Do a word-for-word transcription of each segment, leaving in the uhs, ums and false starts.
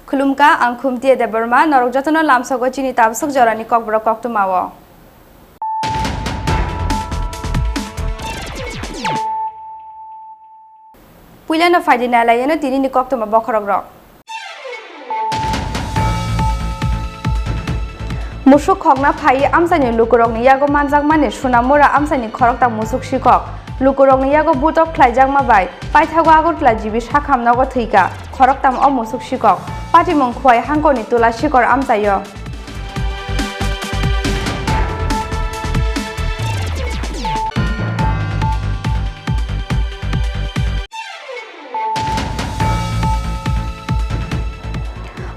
Khulumkha, ang Khumtiya Debbarma, norok jotono lamsogo chini tabswk jorani kokborok koktwmao. Puilano phaidi nailaiyano tinini koktwma bokhorokrok. Musuk khokna phaiwi amchaini lukurokni yago manjakmani Sonamura amchaini khoroktham musuk sikok. Lukurokni yago butok khlaijakma bai paithago Agartala G B sakham nogo thwikha khoroktham o musuk sikok. Patimung Khowai hangkoni Tula Sikor amchaio.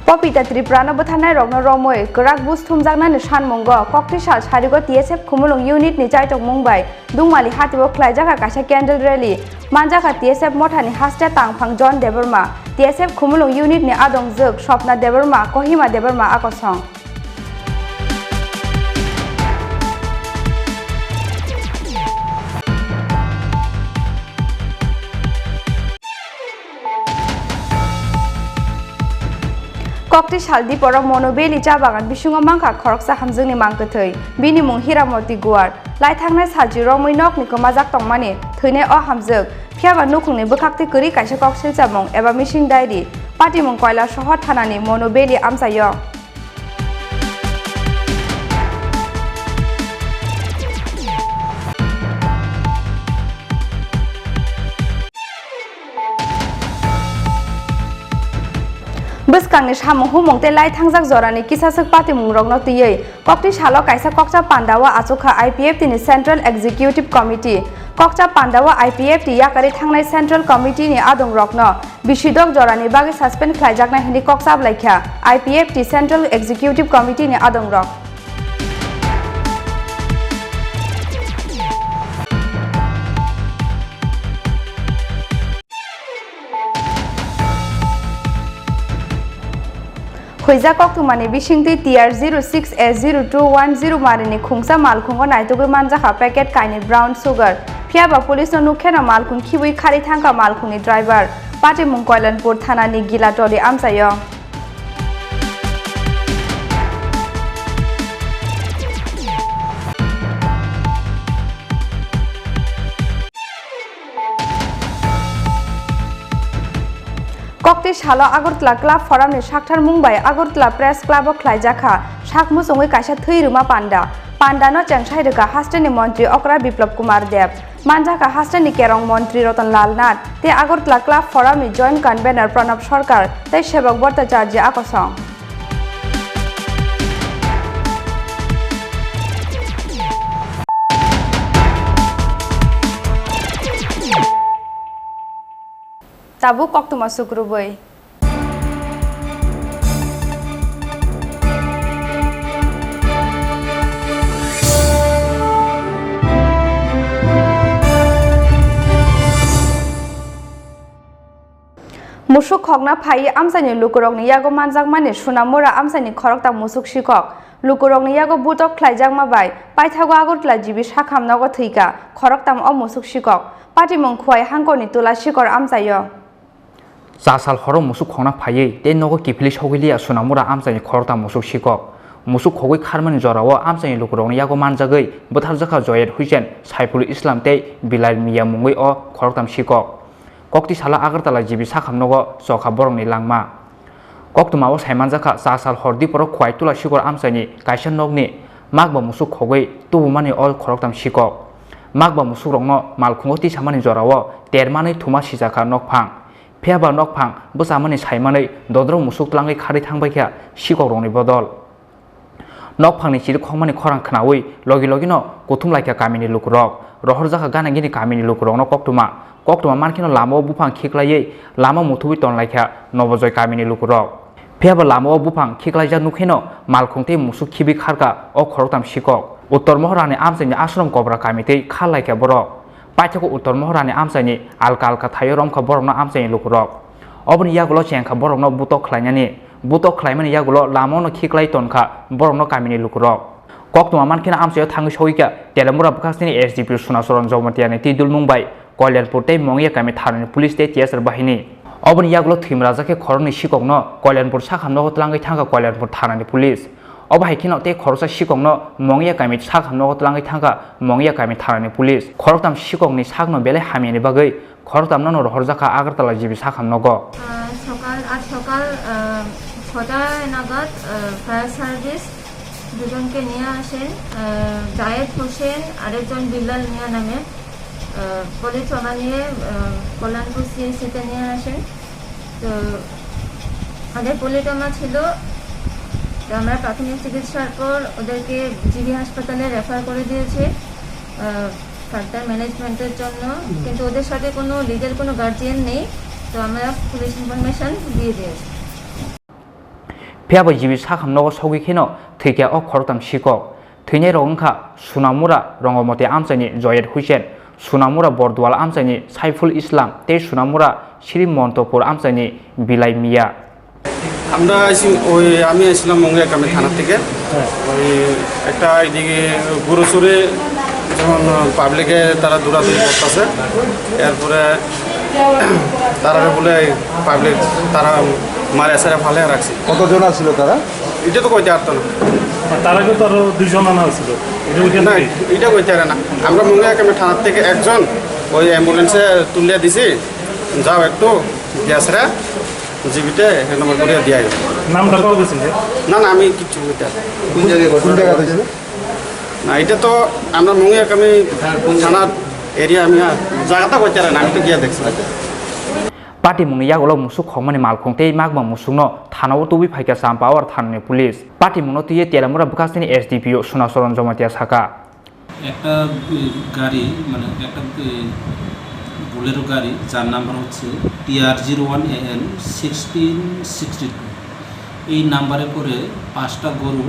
Popita Tripurano bwtharnairokno romwi kwrak buj thumjaknani sanmungo kokti sal sarigo T S F Khumulwng unitni chaitokmung bai Dungmali hatio khlaijakha kaisa candle rally. Manjakha T S F mothani haste tangphang John Debbarma, T S F Khumulwng unitni adongjwk Swapna Debbarma, Kohima Debbarma akosong. Kokti sal diporo Monobeli cha bagan bisingo mankha khoroksa hamjwkni mangkwthwi. Bini mung Hiramoti Guwar. Lai thangnai salchi romwi nokni kwmajak tongmani thwinai o hamjwk. Phiyaba nukhungni bwkhaktwi kwrwi kaisa koksil chamung eba missing diary. Patimung Koilasohor thanani Monobeli amchaio. Bwskangni samung humung tei lai thangjak jorani kisaswk patimungrokno twiwi kokti salo kaisa kokcha pandao achukha I P F T ni Central Executive Committee. Kokcha pandao I P F T yakarwi thangnai Central Committee ni adongrokno bisidok jorani bagwi suspend khlaijaknai hwnwi kok chablaikha I P F T Central Executive Committee ni adongrok. Huijak koktwmani bisingtwi T R zero six A zero two one zero marini khungsa malkhungo naitugwi manjakha packet kainwi brown sugar. Phiyaba police no nukkheno malkhung khibwi kharwi thangkha malkhungni driver. Patimung Koilanpur thanani Gilatoli amchaio. Kokti salo Agartala Club Forum ni sakthar mung bai Agartala Press Club o khlaijakha sak muchungwi kaisa thwi rwma panda. Panda no chengsai rwkha hasteni montri okra Biplab Kumar Deb. Manjakha hasteni kerong montri Ratan Lal Nath tei Agartala Club Forum ni joint convener Pranab Sarkar tei Sebok Bhattacharya akosong. Tabuk koktwma sukrubwi. Musuk khokna phaiwi amchaini lukurokni yago manjakmani Sonamura amchaini khoroktham musuk sikok. Lukurokni yago butok khlaijakma bai paithago Agartala G B sakham nogo thwikha khoroktham o musuk sikok. Patimung Khowai hangkoni Tula Sikor amchaio. Chasal horo musuk khokna phaiwi tei nogo kiphilwi sogwi liya Sonamura amchaini khoroktham musuk sikok. Musuk khogwi kharmani jorao amchaini lukurokni yago manjagwi bwtharjakha Joyed Hussain, Saiful Islam tei Bilal Miya mungwi o khoroktham sikok. Kokti salo Agartala G B sakham nogo chokha borokni langma. Koktwma o saimanjakha, cha sal hor diporo Khwai Tula Sikor amchaini kaisa nokni makba musuk khogwi tubumani o khoroktham sikok. Makba musukrokno malkhungo tisamani jorao termanwi thuma sijakha nokphang. Phiyaba nokphang bwchamani saimanwi dodrok musuk tlangwi kharwi thangbaikha sikokrokni bodol. Nokphangni chirikhokmani khorang khnaui logi logino kuthumlaikha kamini lukurok. Rohorjakha gana gini kamini lukurokno koktwma. Koktwma mankheno lamao buphang khiklaiwi lama muthubwi tonlaikha Nobojoy kamini lukurok. Phiyaba lamao buphang khiklaijak nukheno malkhung tei musuk khibwi kharkha o khoroktham sikok. Uttor Mohorani amchaini ashram Kobra kami tei kharlaikha borok. Paithakgo Uttor Mohorani amchaini alka alka thaio romkha borokno amchaini lukurok. Oboni yagulo chengkha borokno butok khlainani. Butok khlaimani yagulo lamano khiklai tonkha borokno kamini lukurok. Koktwma mankheno amchaio thangwi sogwikha Telamura bwkhastini S D P O Sunacharan Jomatiani twi dulmung bai Kalyanpur tei Mongia kami thanani police tei T S R bahini. Oboni yagulo thwimrajak khe khoroknwi sikokno Kalyanpur sakhamnogo tlangwi thangkha Kalyanpur thanani police. Obo hai kheno tei khoroksa sikokno Mongia kami sakhamnogo tlangwi thangkha Mongia kami thanani police. Khoroktham sikokni sakno belai hamyani bagwi khoroktham no rohorjakha Agartala G B sakhamnogo. আহ, সকাল, আজ সকাল, আহ, ছটা নাগাদ, আহ, fire service দুজনকে নিয়ে আসেন। আহ, জায়েদ হোসেন, আরেকজন বিল্লাল মিয়া নামে, আহ, পলিথ্রমা নিয়ে, আহ, কল্যাণপুর সিএইচসিতে নিয়ে আসেন। তো আগে পলিট্রমা ছিল, তো আমরা প্রাথমিক চিকিৎসার পর ওদেরকে জিবি হাসপাতালে রেফার করে দিয়েছি, আহ, ফার্দার ম্যানেজমেন্টের জন্য। কিন্তু ওদের সাথে কোনো লিগ্যাল কোনো গার্জিয়ান নেই, তো আমরা পুলিশ ইনফরমেশন দিয়ে দিয়েছি। Phiyaba G B sakhamnogo sogwi kheno thwikha o khoroktham sikok. Thwinairok wngkha Sunamura Rongomoti amchaini Joyed Hussein, Sunamura Bordual amchaini Saiful Islam tei Sunamura Sri Montopur amchaini Bilai Miya. আমরা আইছি, ওই আমি আইছিলাম মঙ্গিয়া কামি থানা থেকে। ওই একটা এদিকে গরু চুরে যেমন পাবলিকে তারা দৌড়াদৌড়ি করতেছে, এরপরে তারা বলে পাবলিক তারা মারে এসে ফালে রাখছে। কতজন আছিল তারা? এটা তো কইতে পারতো না। আর তার আগে তো আরো দুইজন আনা হয়েছিল, এটা ওইখান না, থেকে? এটা কইতে পারে না। আমরা মঙ্গিয়া কামি থানার থেকে একজন ওই অ্যাম্বুলেন্সে তুলিয়া দিছি, যাও একটু গ্যাসরা জিবিতে এক নম্বর করে দিয়ে আইব। নামটা পাওয়া গেছে যে? না, না, আমি কিচ্ছু কইতে পারি না। কোন জায়গায় ঘটনা ঘটেছে? না, এটা তো আমরা মঙ্গিয়া কামি থানার এরিয়া, আমি আর জায়গাটা কইতে পারি না, আমি তো গিয়া দেখছি। Patimungni yagulo musuk khokmani malkhung tei makma musukno thanao tubui phaikha Champawar thanani police. Patimungno twiwi Telamura bwkhastini S D P O Sunacharan Jomatia sakha. একটা, এ, গাড়ি, মানে একটা, এ, বোলেরো গাড়ি, যার নাম্বার হচ্ছে T R zero one A L sixteen sixty two। এই নাম্বারে করে পাঁচটা গরু,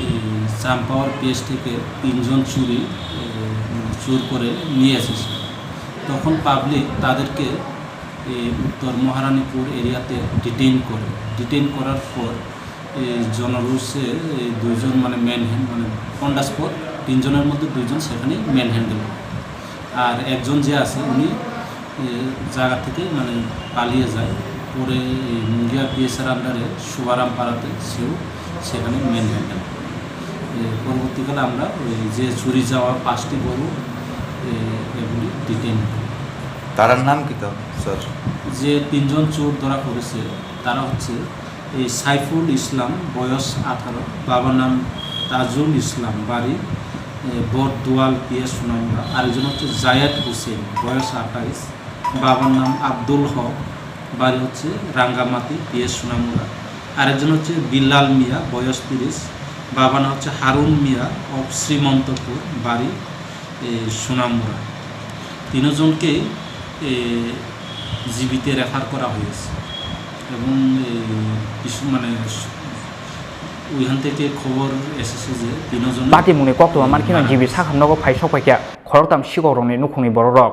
এ, চাম্পাওয়ার পিএস থেকে তিনজন চুরি, এ, চুর করে নিয়ে এসেছে। তখন পাবলিক তাদেরকে, এ, উত্তর মহারানীপুর এরিয়াতে ডিটেইন করে। ডিটেইন করার পর এই জনরোষে এই দুইজন মানে ম্যানহ্যান্ড, মানে on the spot তিনজনের মধ্যে দুইজন সেখানে ম্যানহ্যান্ডেল। আর একজন যে আছে উনি, এ, জায়গা থেকে মানে পালিয়ে যায়। পরে এই মুঙ্গিয়া পিএসের আন্ডারে শুভারাম পাড়াতে সেও সেখানে ম্যানহ্যান্ডেল। এ, পরবর্তীকালে আমরা ওই যে চুরি যাওয়া পাঁচটি গরু, এ, এগুলি ডিটেইন করি। তারার নাম কি তো, স্যার? যে তিনজন চোর ধরা পড়েছে, তারা হচ্ছে এই সাইফুল ইসলাম, বয়স আঠারো, বাবার নাম তাজুল ইসলাম, বাড়ি, এ, বটদোয়াল, পিএস সুনামুড়া। আরেকজন হচ্ছে জায়েদ হোসেন, বয়স আঠাইশ, বাবার নাম আব্দুল হক, বাড়ি হচ্ছে রাঙ্গামাটি, পিএস সুনামুড়া। আরেকজন হচ্ছে বিল্লাল মিয়া, বয়স তিরিশ, বাবার নাম হচ্ছে হারুন মিয়া of শ্রীমন্তপুর, বাড়ি এই সুনামুড়া। তিনজনকেই, এ, জিবিতে রেফার করা হয়েছে এবং, এ, কিছু মানে ওইখান থেকে খবর এসেছে যে তিনজন Patimungni koktwma mankheno G B sakhamnogo phai sokphaikha khoroktham sikokrokni nukhungni borokrok.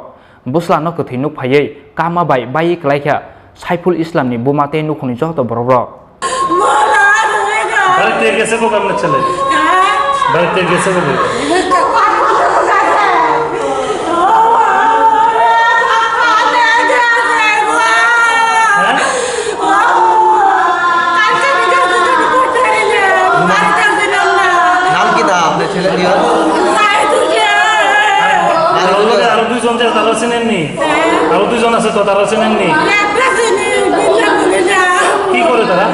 Bwslano kwthwi nuk phaiwi kama bai baiwi kwlaikha Saiful Islamni buma tei nukhungni joto borokrok. বাড়িতে গেছে কবে আপনার ছেলে? বাড়িতে গেছে কবে? হ্যাঁ? নাম কি তা আপনার ছেলে কি হয়? আর ওর লগে আরো দুইজন যে তারা চিনেননি? আরো দুইজন আছে তো, তারা চিনেননি? কি করে তারা?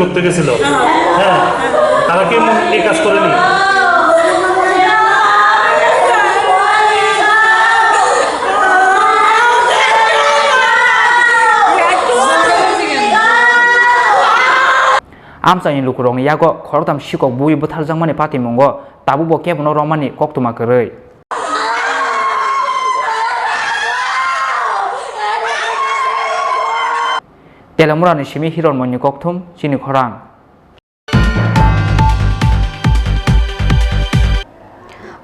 করতে গেছিল। হ্যাঁ, তারা কি এমন এই কাজ করেনি? Amchaini lukurokni yago khoroktham sikok bui bwtharjakmani patimungo tabukbo kebono romani koktwma kwrwi. Telemurani simi Hironmoini kokthum chini khorang.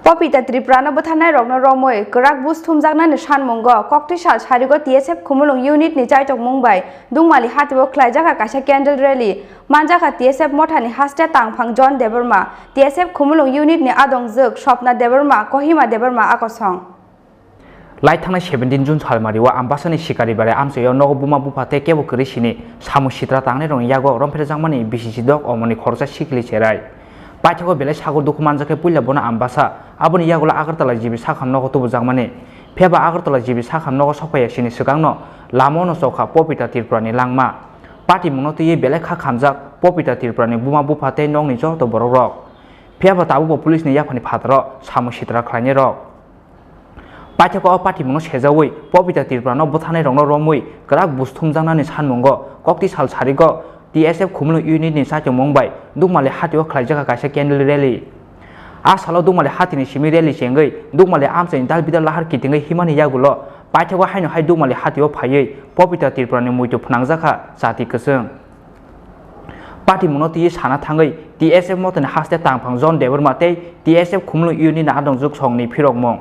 Popita Tripurano bwtharnairokno romwi kwrak buj thumjaknani sanmungo koktwsal sarigo T S F Khumulwng unit ni chaitokmung bai Dungmali hatio khlaijak kaisa candle rally. Manjakha T S F mothani haste tangphang John Debbarma, T S F Khumulwng unit ni adongjwk Swapna Debbarma, Kohima Debbarma akosong. Lai thangnai seventeen June salmari o Ambasani Sikari Barai amchaio nogo buma bupha tei kebo kwrwi sini samung sitra tangnairokni yago romphrejakmani B C C dok omoni khoroksa sikili cherai. Paithago belai sagor dukhu manjakhe puila bono Ambasa aboni yagulo Agartala G B sakham nogo tubujakmani. Phiya ba Agartala G B sakham nogo sokphaiya sini swkangno lama-o no chokha Popita Tripurani langma. Patimungno twiwi belai kha khamjak Popita Tripurani buma bupha tei nokni joto borokrok. Phiya ba tabukbo police ni yaphani phataro samung sitra khlainairok. Paithakgo o patimungno sejaui Popita Tripurano bwtharnairokno romwi kwrak buj thumjaknani sanmungo koktwsal sarigo T S F Khumulwng unit ni chaitokmung bai Dukmali hatio khlaijak kaisa candle rally. A salo Dukmali hatini simi rally chengwi Dukmali amchaini dal bidal lahar kitingwi himani yagulo paithakgo haino hai Dukmali hatio phaiwi Popita Tripurani muitu phwnangjakha chati kwchwng. Patimungno twiwi sana thangwi T S F mothani haste tangphang John Debbarma tei T S F Khumulwng unit ni adongjwk songni phirokmung.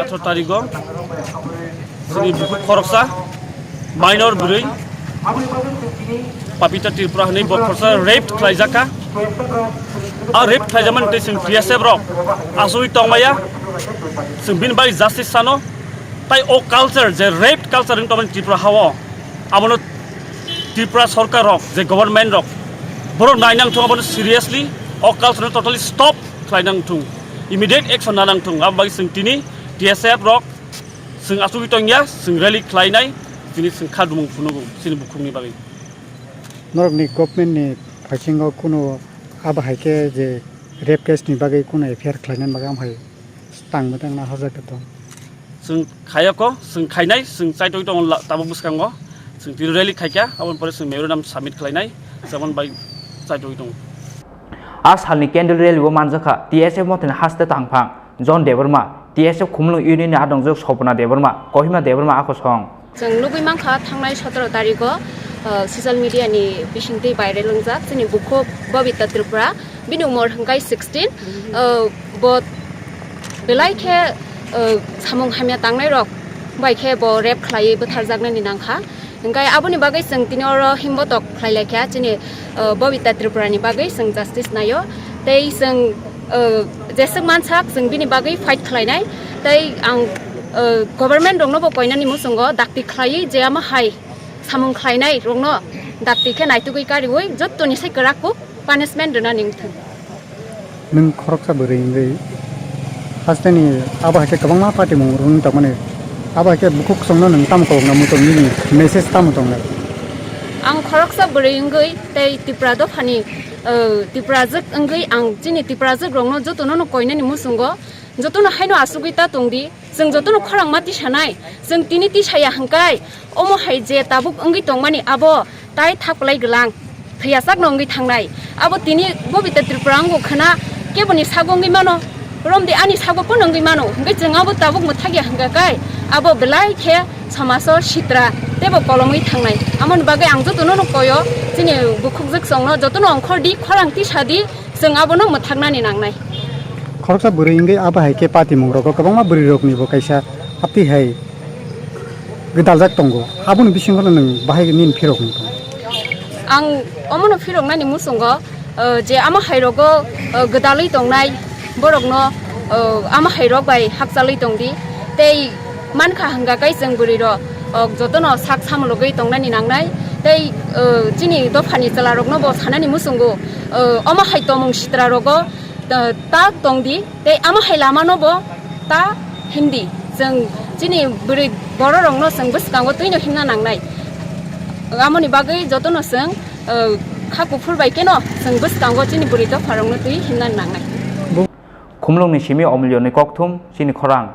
Atharo tarigo chini bukhuk khoroksa minor bwrwi Papita Tripura hwnwi bo khoroksa rape khlaijak kha. A rape khlaijakmani tei chwng T S F rok asugwi tongmaya, chwng bini bagwi justice sano. Tai o culture je rape culture wng tongmani Tripura hao, abono Tripura sorkar rok je government rok borok nainang thung, abono seriously o culture no totally stop khlainang thung, immediate action nanang thung. Abo bagwi chwng tini T S F rok chwng asugwi tongya, chwng rally khlainai, tini chwng kha dumung phunugo chini bukhukni bagwi. Norokni government ni phasingo kunu abo hai khe je rape case ni bagwi kunu F I R khlainani bagwi amhai tangma tangna hajak tong. Chwng khayoko, chwng khainai, chwng chaitogwi tongo la-, tabuk bwskango. Chwng tini rally khaikha, aboni pore chwng memorandum submit khlainai, chwng bai chaitogwi tongo. A salni candle rally o manjakha T S F mothani haste tangphang John Debbarma, T S F Khumulwng unit ni adongjwk Sopona Debbarma, Kohima Debbarma akosong. Chwng nugwi mankha thangnai sotoro tarikgo, uh, social media ni bisingtwi viral wngjak chini bukhuk Babita Tripura, bini umor hwnkhe sixteen, uh, bo belai khe, uh, samung hamya tangnairok bai khe bo rape khlaiwi bwtharjaknani nangkha. Hwnkhe aboni bagwi chwng tini oro himbotok khlai laikha chini, uh, Babita Tripura ni bagwi chwng justice naio tei chwng, uh, jeswk mansak chwng bini bagwi fight khlainai tei ang, uh, government rokno bo koinani muchungo dakti khlaiwi je ama hai samung khlainai rokno dakti khe naitugwi kariui jottoni sai kwrak kuk punishment rwnani wngthung. Nwng khoroksa bwrwi wngwi hasteni abo hai khe kwbangma patimung rwngwi tongmani, abo hai khe bukhuk chwngno nwng tamo kok na muchung nini message tamo tongnai? Ang khoroksa bwrwi wngwi tei Tripura dophani, uh, Tiprajwk wngwi ang chini Tiprajwk rokno jotono no koinani muchungo jotono haino asugwi ta tongdi. Chwng jotono khorang ma tisanai, chwng tini tisaya hwnkhe omo hai je tabuk wngwi tongmani abo tai thak plai gwlang thwiyasak no wngwi thangnai. Abo tini Bobita Tripura wngwi khwna keboni sago wngwi mano, romdi ani sago pono wngwi mano, hwnkhe chwng abo tabuk mwthakya hwnkhe kai abo belai khe somaso sitra teibo kolomwi thangnai. Amoni bagwi ang jotono no koyo chini bukhukjwk chwngno jotono ongkhordi, khorang tisadi. Chwng abono mwthaknani nangnai. Khoroksa bwrwi wngwi abo hai khe patimung rogo kwbangma bwrwi rokni bo kaisa aptwi hai gwdaljak tongo. Aboni bisingo no nwng bahai nini phirok wng tong? Ang omono phiroknani muchungo, uh, je ama hai rogo, uh, gwdalwi tongnai borokno, uh, ama hai rok bai hakchalwi tongdi. Tei mankha hwnkha khe chwng bwrwi rok, uh, jotono sak samulogwi tongnani nangnai. Tei, uh, chini dophani chwla rokno bo sanani muchungo, uh, omo hai tomung sitra rogo Eh, ta tongdi, tei amo hai lama no bo ta himdi. Chwng chini bwrwi borok rok no chwng bwskango twi no himna nangnai. Amoni bagwi joto no chwng, eh, kha kuphur bai khe no chwng bwskango chini bwrwi dopha rok no twi himna nangnai. Khumlwng ni simi omulyo ni kokthum chini khorang.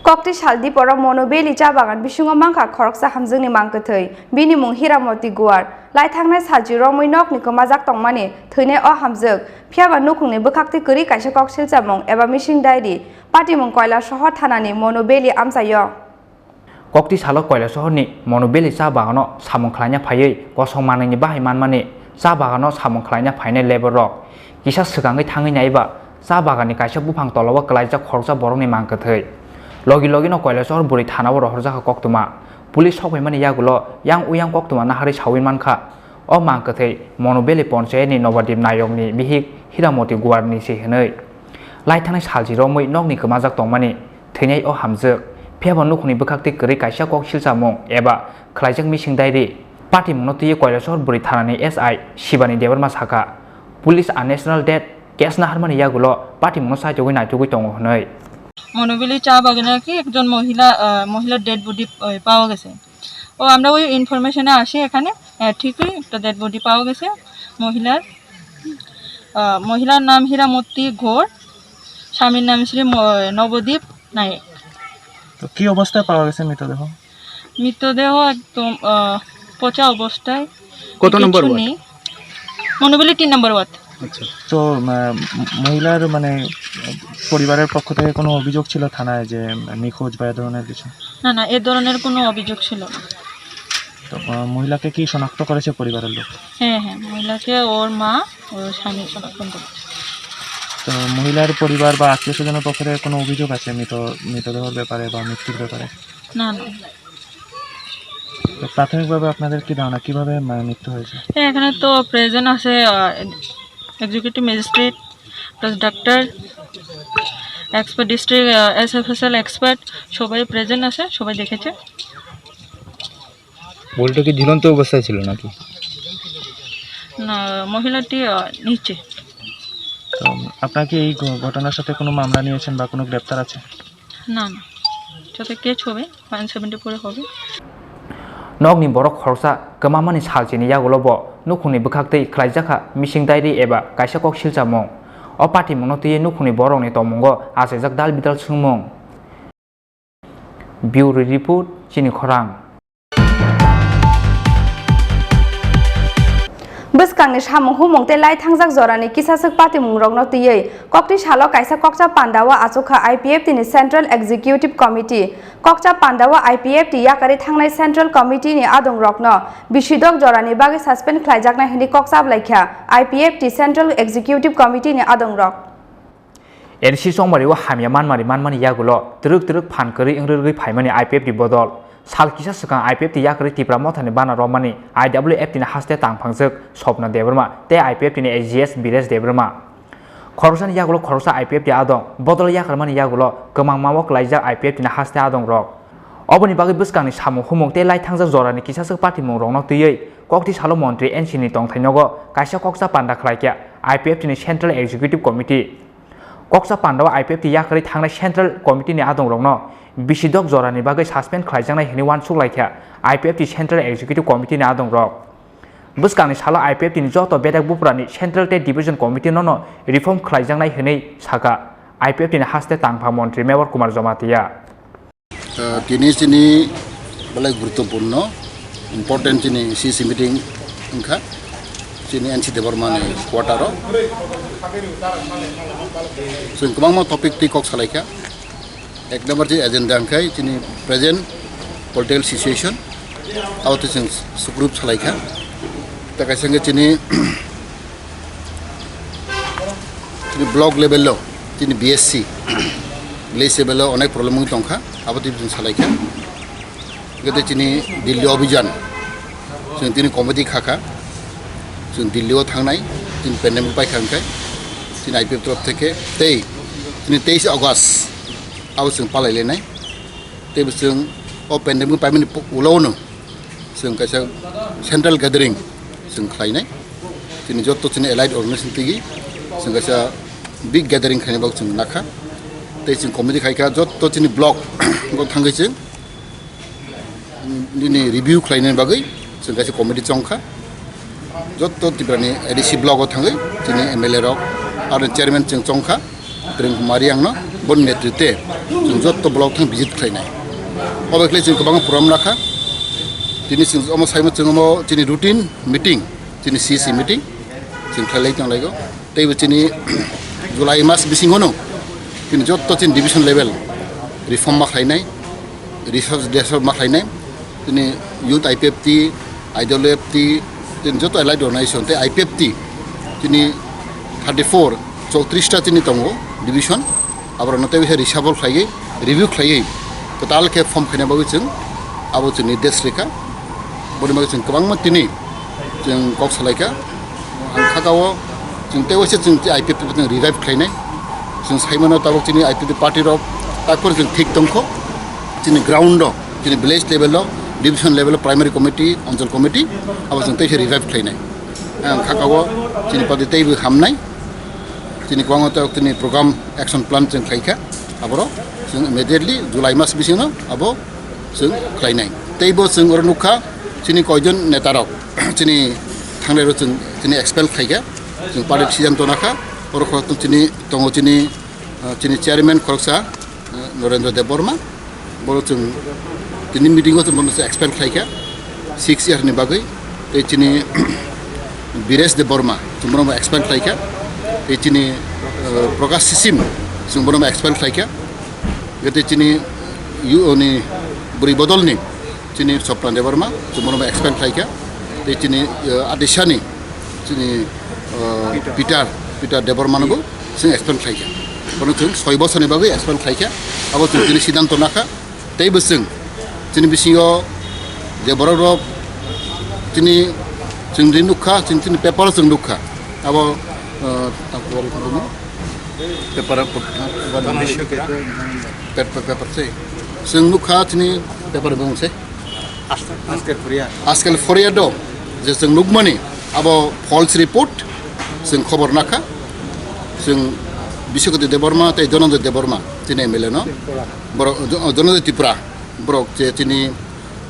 Kokti sal diporo Monobeli cha bagan bisingo mankha khoroksa hamjwkni mangkwthwi. Bini mung Hiramoti Guar. Laithangnai salchi romwi nokni kwmajak tongmani thwinai o hamjwk. Phiyaba nukhungni bwkhaktwi kwrwi kaisa koksilchamung eba missing diary. Patimung Koilasohor thanani Monobeli amchaio. Kokti salo Koilasohorni Monobeli cha bagano samung khlaina phaiwi kosong manwini bahai manmani cha bagano samung khlaina phainai labour rok kisa swkangwi thangwi naiba cha baganni kaisa buphang tolao kwlaijak khoroksa borokni mangkwthwi. Logi logino Koilasohor bwrwi thanao rohorjakha koktwma. Police sokphaimani yagulo yang uyang koktwma naharwi sawi mankha. O mangkwthwi Monobeli ponchayatni Nobadip Nayokni bihik Hiramoti Guarni se hwnwi. Laithangnai salchi romwi nokni kwmajak tongmani thwinai o hamjwk. Phiyaba nukhungni bwkhaktwi kwrwi kaisa kok silchamung eba khlaijak missing diary. Patimungno twiwi Koilasohor bwrwi thanani S I Shibani Debbarma sakha, police a national dead case naharmani yagulo patimungno chaitugwi naitugwi tongo hwnwi. মনোবেলি চা বাগানে আর কি একজন মহিলা, আহ, মহিলার dead body, আহ, পাওয়া গেছে। ও, আমরা ওই ইনফরমেশনে আসি এখানে, আহ, ঠিকই একটা ডেড বডি পাওয়া গেছে মহিলার। আহ, মহিলার নাম হীরামতি ঘোষ, স্বামীর নাম শ্রী ম-, নবদ্বীপ নায়েক। তো কি অবস্থায় পাওয়া গেছে মৃতদেহ? মৃতদেহ একদম, আহ, পচা অবস্থায়, কত নম্বর কিচ্ছু ওয়ার্ড? নেই। মনোবেলি তিন নম্বর ওয়ার্ড। আচ্ছা। তো, আহ, মহিলার মানে পরিবারের পক্ষ থেকে কোনো অভিযোগ ছিল থানায় যে নিখোঁজ বা এ ধরনের কিছু? না, না, এ ধরনের কোনো অভিযোগ ছিল না। তো, আহ, মহিলাকে কি শনাক্ত করেছে পরিবারের লোক? হ্যাঁ, হ্যাঁ, মহিলাকে ওর মা, ওর স্বামী শনাক্ত করেছে। তো মহিলার পরিবার বা আত্মীয় স্বজনের পক্ষ থেকে কোনো অভিযোগ আছে মৃত, মৃতদেহর ব্যাপারে বা মৃত্যুর ব্যাপারে? না, না। তো প্রাথমিকভাবে আপনাদের কি ধারণা, কিভাবে মা-, মৃত্যু হয়েছে? হ্যাঁ, এখানে তো প্রেজেন্ট আছে, ah, executive magistrate, plus doctor, expert, district, ah, SFSL expert, সবাই প্রেজেন্ট আছে, সবাই দেখেছে। বডিটা কি ঝুলন্ত অবস্থায় ছিল নাকি? না, মহিলাটি, আহ, নিচে। তো আপনারা কি এই ঘ-, ঘটনার সাথে কোনো মামলা নিয়েছেন বা কোনো গ্রেপ্তার আছে? না, না, যাতে কেস হবে, ওয়ান সেভেন্টি ফোরে হবে। Nokni borok khoroksa kwmamani salchini yagulo bo nukhungni bwkhaktwi khlaijakha missing diary eba kaisa kok silchamung. O patimungno twiwi nukhungni borokni tongmungo achaijak dal bidal swngmung. Bureau Report, Chini Khorang. Bwskangni samung humung tei lai thangjak jorani kisaswk patimungrokno twiwi kokti salo kaisa kokcha pandao achukha I P F T ni Central Executive Committee. Kokcha pandao I P F T yakarwi thangnai Central Committee ni adongrokno bisidok jorani bagwi suspend khlaijaknai hwnwi kok chablaikha I P F T Central Executive Committee ni adongrok. N C chongmari o hamya manmari manmani yagulo twrwk twrwk phan kwrwi wngwi rwgwi phaimani I P F T bodol. Sal kisa swkang I P F T yakarwi Tipra Mothani bana romani I W F T ni haste tangphangjak Swapna Debbarma tei I P F T ni A G S Biresh Debbarma. Khoroksani yagulo khoroksa I P F T adong, bodol yakarmani yagulo kwmangma o klaijak I P F T ni haste adongrok. Oboni bagwi bwskangni samung humung tei lai thangjak jorani kisaswk patimungrokno twiwi kokti salo montri N C ni tongthainogo kaisa kokcha panda khlaikha I P F T ni Central Executive Committee. Kokcha pandao I P F T yakarwi thangnai Central Committee ni adongrokno bisidok jorani bagwi suspend khlaijaknai hwnwi uansuk laikha I P F T Central Executive Committee ni adongrok. Bwskangni salo I P F T ni joto bedek buprani Central tei Division Committee nono reform khlaijaknai hwnwi sakha I P F T ni haste tangpha montri Mevar Kumar Jamatia. Ah, tini chini belai guruttopurno, important chini C C meeting wngkha, chini N C Debbarma ni quarter o. Chwng kwbangma topic twi kok salaikha. Ek number chini agenda wngkha chini present political situation, abo twi chwng sugrup salaikha. Tei kaisa wngkha chini Chini block level o, chini B S C, village level o onek problem wngwi tongkha, abo twi chwng salaikha. Hwnkhe tei chini Delhi Abhijan, chwng tini committee khakha, chwng Delhi o thangnai, chini pandemic paikha hwnkhe, chini I P F torof theke tei chini teis August abo chwng palailainai. Tei bo chwng o pandemic paimani ulo no chwng kaisa central gathering chwng khlainai. Chini jotto chini allied organization tigi chwng kaisa big gathering khaina bagwi chwng nakha. Tei chwng committee khaikha jotto chini block o thangwi chwng nini review khlainani bagwi chwng kaisa committee chongkha. Jotto Tripura ni A D C block o thangwi chini M L A rok aro chairman chwng chongkha. Prem Kumar Riang no boni netritwe chwng jotto block thang visit khlainai. Obo khlai chwng kwbangma program rakha. Tini chwng omo saimano chwng omo chini routine meeting, chini C C meeting chwng khlailai tonglaio. Teibo chini July mas bisingono chini jotto chini division level reform ma khlainai. Research, research ma khlainai, chini youth I P F T, I W F T, chini joto allied organization tei I P F T, chini thirty four, chowtris ta chini tongo division, aborokno tei bisa reshuffle khlaiwi, review khlaiwi, kwtal khe form khaina bagwi chwng abo chwng nirdesh rikha, boni bagwi chwng kwbangma tini chwng kok salaikha. Ang kha kao chwng tei waisa chwng I P F T chwng revive khlainai. Chwng saimano tabuk chini I P F T party rok takhor chwng thik tongkho. Chini ground o, chini village level o, division level o, primary committee, anchal committee, abo chwng tei se revive khlainai. Ang kha kao chini party teibo hamnai. Chini kwbangma tabuk chini program action plan chwng khlaikha. Aboro chwng immediately July mas bisingo abo chwng khlainai. Teibo chwng oro nukha chini koijon netarok chini thangrero chwng chini expel khaikha. Chwng party siddhanto nakha. Oro khorokthum chini tongo chini, ah, chini chairman khoroksa, ah, Narendra Debbarma. Boro chwng tini meeting o chwng bono expel khlaikha six year ni bagwi. Tei chini Biresh Debbarma chwng bono expel khlaikha. Tei chini, ah, Prakash Sisim chwng bono expel khlaikha. Tei chini U O ni bwrwi bodolni chini Sopna Debbarma chwng bono expel khlaikha. Tei chini, eh, Adisani chini, eh, Peter, Peter Debbarmano bo chwng expel khlaikha. Bono chwng soi bosorni bagwi expel khlaikha. Abo chwng chini siddhanto nakha. Teibo chwng chini bisingo je borok rok chini chwng ri nukha, chini, chini paper o chwng nukha. Abo, eh, paper, paper, paper se. Chwng nukha chini paper bung se. Askel Foria. Askel Foria do, je chwng nukmani, abo false report, chwng khobor nakha, chwng Biswakoti Debbarma tei Dhananjay Debbarma, chini M L A no, borok, Dhananjay Tripura, borok je chini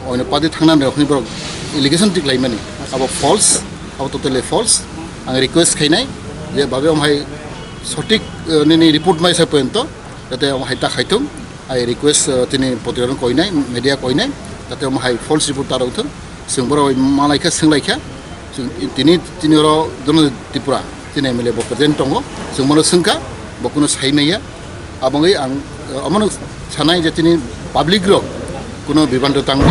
oino party thangnani rokni borok allegation tik laimani, abo false, abo totally false, ang request khainai, je babe omhai sotik, eh, nini report mai sa poyonto, jate omhai ta khaitung, I request, uh, tini potrikano koinai, media koinai, jate omo hai false report ta rwthwng. Chwng borok malai kha, swnglaikha. Chwng tini, tini oro Dhananjay Tripura, tini M L A bo present tongo. Chwng bono swngkha, bo kuno sai maya. Aboni ang, uh, omono sanai je tini public rok kuno bibhanto tangwi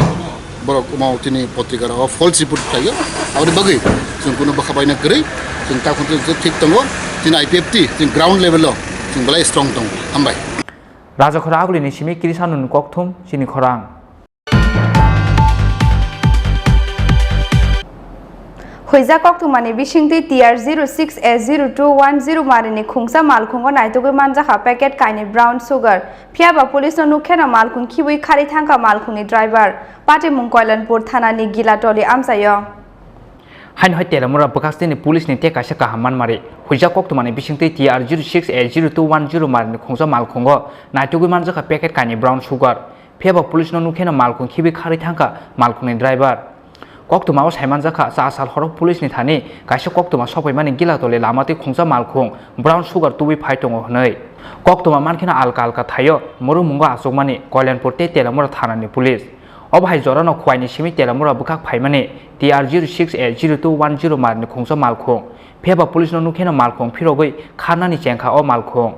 borok omo tini potrika rok false report khlaio. Aboni bagwi chwng kuno bwkha baina kwrwi, chwng ta khuntu thik tongo. Tini I P F T, tini ground level o chwng belai strong tongo. Hambai. Rajakhora agulini simi kirisanuni kokthum chini khorang. Huijak kokthumani bisingtwi T R zero six A zero two one zero marini khungsa malkhungo naitugwi manjakha packet kainwi brown sugar. Phiyaba police no nukkheno malkhung khibwi kharwi thangkha malkhungni driver. Patimung Koilanpur thanani Gilatoli amchaio. Haino hai Telamura bwkhaksteni police ni tei kaisa kaham manmari. Huijak kokthumani bisingtwi T R zero six A zero two one zero marini khungsa malkhungo naitugwi manjakha packet kainwi brown sugar. Phiyaba police no nukkheno malkhung khibwi kharwi thangkha malkhungni driver. Koktwmao saimanjakha, cha sal horo police ni thani kaisa koktwma sophaimani Gilatoli lama twi khungsa malkhung brown sugar tubui phai tongo hwnwi. Koktwma mankheno alka alka thaio muru mungo achukmani Koilanpur tei Telamura thanani police. Obo hai jorano Khwaini simi Telamura bwkhak phaimani T R zero six A zero two one zero marini khungsa malkhung. Phiyaba police no nukkheno malkhung phirogwi kharnani chengkha o malkhung.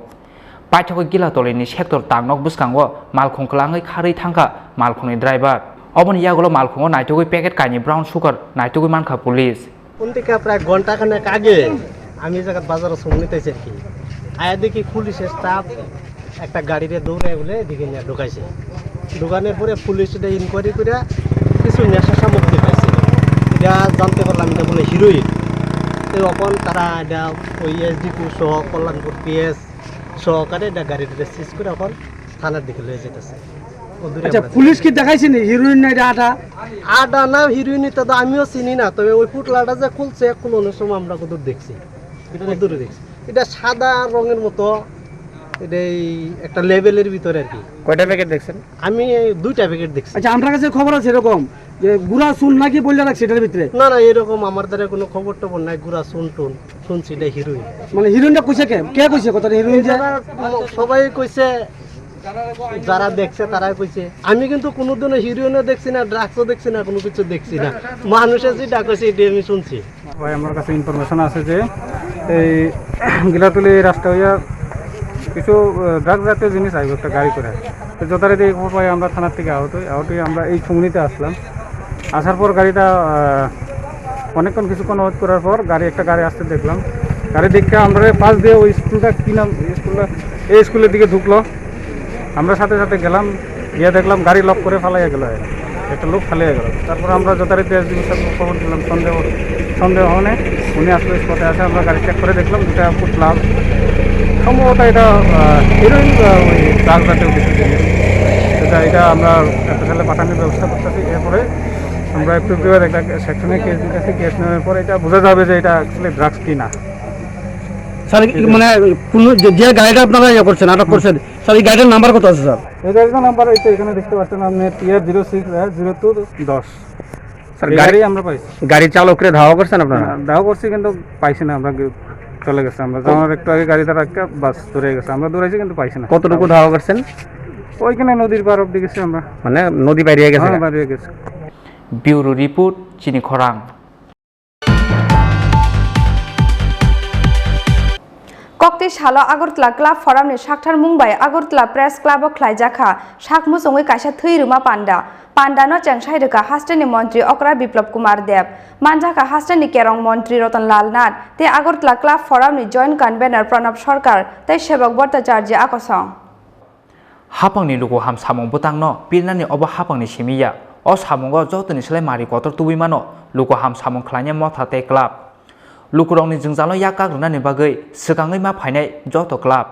Paithakgwi Gilatolini sector tangnok bwskango malkhung kwlangwi kharwi thangkha malkhungni driver. Oboni yagulo malkhungo naitugwi packet kainwi brown sugar naitugwi mankha police. Untika prai ghonta khanek age ami jagat bazaro songni taisarkhi. Aya dekhi police staff ekta gari re dore bole edike niya dhukaise. Dhukaner pore police de inquiry kore kichu nesha samogri paise. Eta jante parlam eta bole heroin. Te okon tara eta oi S D P O soho Kalyanpur P S sohokare eta gari re seize kore okon thanar dike loi jaitase. আচ্ছা, পুলিশ কি দেখাইছে নি হিরোইন না এটা আটা? আটা না হিরোইন এটা তো আমিও চিনি না, তবে ওই পুটলাটা যে খুলছে, খুলানোর সময় আমরা কত দেখছি, কত দূরে দেখছি। এটা সাদা রঙের মতো, এটা এই একটা লেবেলের ভিতরে আর কি। কয়টা প্যাকেট দেখছেন? আমি এই দুইটা প্যাকেট দেখছি। আচ্ছা, আমরা কাছে খবর আছে এরকম যে গুড়া চুন নাকি বললে রাখছে এটার ভিতরে। না, না, এরকম আমার দ্বারা কোনো খবর টবর নাই। গুড়া চুন টুন শুনছি, এটা হিরোইন। মানে হিরোইনটা কইছে কে? কে কইছে কথাটা হিরোইন যে? এটা ম-, সবাই কইছে, যারা দেখছে তারাই কইছে। আমি কিন্তু কোনোদিনও হিরোইনও দেখছি না, ড্রাগসও দেখছি না, কোনো কিছু দেখছি না। মানুষে যেটা কইছে, এটাই আমি শুনছি। ভাই, আমার কাছে ইনফরমেশন আছে যে এই গিলাতুলি রাস্তা হইয়া কিছু, আহ, ড্রাগ জাতীয় জিনিস আইব একটা গাড়ি করে। তো যথারীতি এই খবর পাই আমরা থানার থেকে আহত হই, আহত হয়ে আমরা এই ছুমনিতে আসলাম। আসার পর গাড়িটা, আহ, অনেকক্ষণ কিছুক্ষণ ওয়েট করার পর গাড়ি, একটা গাড়ি আসতে দেখলাম। গাড়ি দেখে আমরা পাশ দিয়ে ওই স্কুলটা, কি নাম স্কুলটা, এই স্কুলের দিকে ঢুকলো। আমরা সাথে সাথে গেলাম, গিয়ে দেখলাম গাড়ি লক করে ফালাইয়া গেল, একটা লোক ফালাইয়া গেল। তারপর আমরা যথারীতি এসডিপি স্যারকে খবর দিলাম, সন্দেহ, সন্দেহ হনে উনি আসলে স্পটে আসে। আমরা গাড়ি চেক করে দেখলাম দুটা ফুট লাল, সম্ভবত এটা, আহ, হিরোইন বা ওই ড্রাগ জাতীয় কিছু জিনিস। এটা, এটা আমরা এফএসএল এ পাঠানোর ব্যবস্থা করতেছি। এরপরে আমরা একটু বিভাগ একটা সেকশনে কেস দিতেছি। কেস নেওয়ার পরে এটা বোঝা যাবে যে এটা অ্যাকচুয়ালি ড্রাগস কি না। স্যার, মানে, কোন যে, যে গাড়িটা আপনারা ইয়ে করছেন, আটক করছেন, স্যার, এই গাড়িটার নাম্বার কত আছে, স্যার? এই গাড়িটার নাম্বার এই তো এখানে দেখতে পাচ্ছেন আপনি, TR zero six zero two দশ। স্যার, এই গাড়ি, গাড়ি আমরা পাইছি। গাড়ি চালকরে ধাওয়া করছেন আপনারা? না, ধাওয়া করছি কিন্তু পাইছি না আমরা, গি-, চলে গেছে। আমরা যাওয়ার একটু আগে গাড়িটা রাখতে বাস ধরে গেছে, আমরা দৌড়াইছি কিন্তু পাইছি না। কতটুকু ধাওয়া করছেন? ওইখানে নদীর পার অব্দি গেছি আমরা। মানে নদী বাইরে গেছে? হ্যাঁ, বাইরে গেছে। ব্যুরো রিপোর্ট, চিনি খরাং। Kokti salo Agartala Club Forum ni sakthar mung bai Agartala Press Club o khlaijakha sak muchungwi kaisa thwi rwma panda. Panda no chengsai rwkha haste ni montri okra Biplab Kumar Deb, manjakha haste ni kerong montri Ratan Lal Nath tei Agartala Club Forum ni joint convener Pranab Sarkar tei Sebok Bhattacharya akosong. Hapangni luku ham samung bwtangno pilnani obo hapangni simi ya. O samungo jotoni slai mari kotor tubui mano, luku ham samung khlainai motha tei club. Lukurokni jwngjalo yak kak rwnani bagwi swkangwi ma phainai joto club.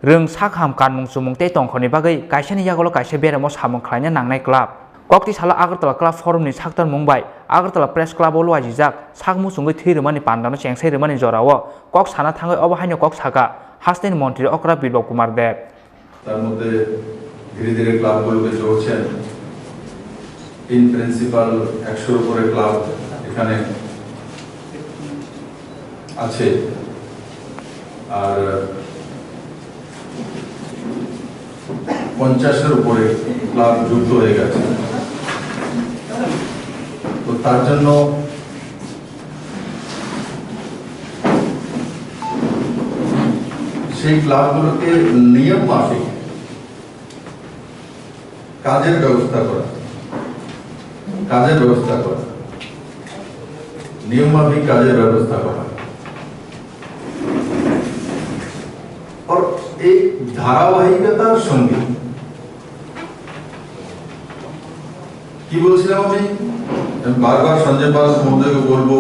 Rwng sak ham kanmung chumung tei tongkhorni bagwi kaisani yagulo kaisa beremo samung khlaina nangnai club. Kokti salo Agartala Club Forum ni saktor mung bai Agartala Press Club o luaijijak sak muchungwi thwi rwmani pandano chengsai rwmani jorao kok sana thangwi obo haino kok saka hasteni montri okra Biplab Kumar Deb. তার মধ্যে ধীরে ধীরে ক্লাবগুলোকে জড়ছেন। In principle একশোর উপরে ক্লাব এখানে আছে, আর পঞ্চাশের উপরে ক্লাব যুক্ত হয়ে গেছে। তো তার জন্য সেই ক্লাবগুলোকে নিয়ম মাফিক কাজের ব্যবস্থা করা, কাজের ব্যবস্থা করা, নিয়ম মাফিক কাজের ব্যবস্থা করা। আর এই ধারাবাহিকতার সঙ্গে কি বলছিলাম আমি? আমি বারবার সঞ্জয় পাল মহোদয়কে বলবো,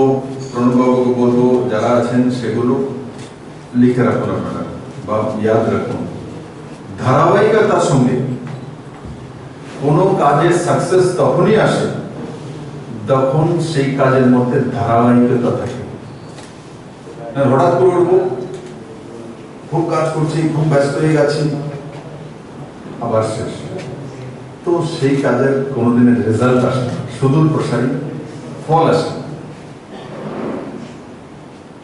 প্রণব বাবুকে বলবো, যারা আছেন সেগুলো লিখে রাখুন আপনারা বা ইয়াদ রাখুন। ধারাবাহিকতার সঙ্গে কোনো কাজের সাকসেস তখনই আসে যখন সেই কাজের মধ্যে ধারাবাহিকতা থাকে। না, হঠাৎ করে উঠবো, খুব কাজ করছি, খুব ব্যস্ত হয়ে গেছি, আবার শেষ। তো সেই কাজের কোনোদিনের রেজাল্ট আসে না, সুদূর প্রসারী ফল আসে না।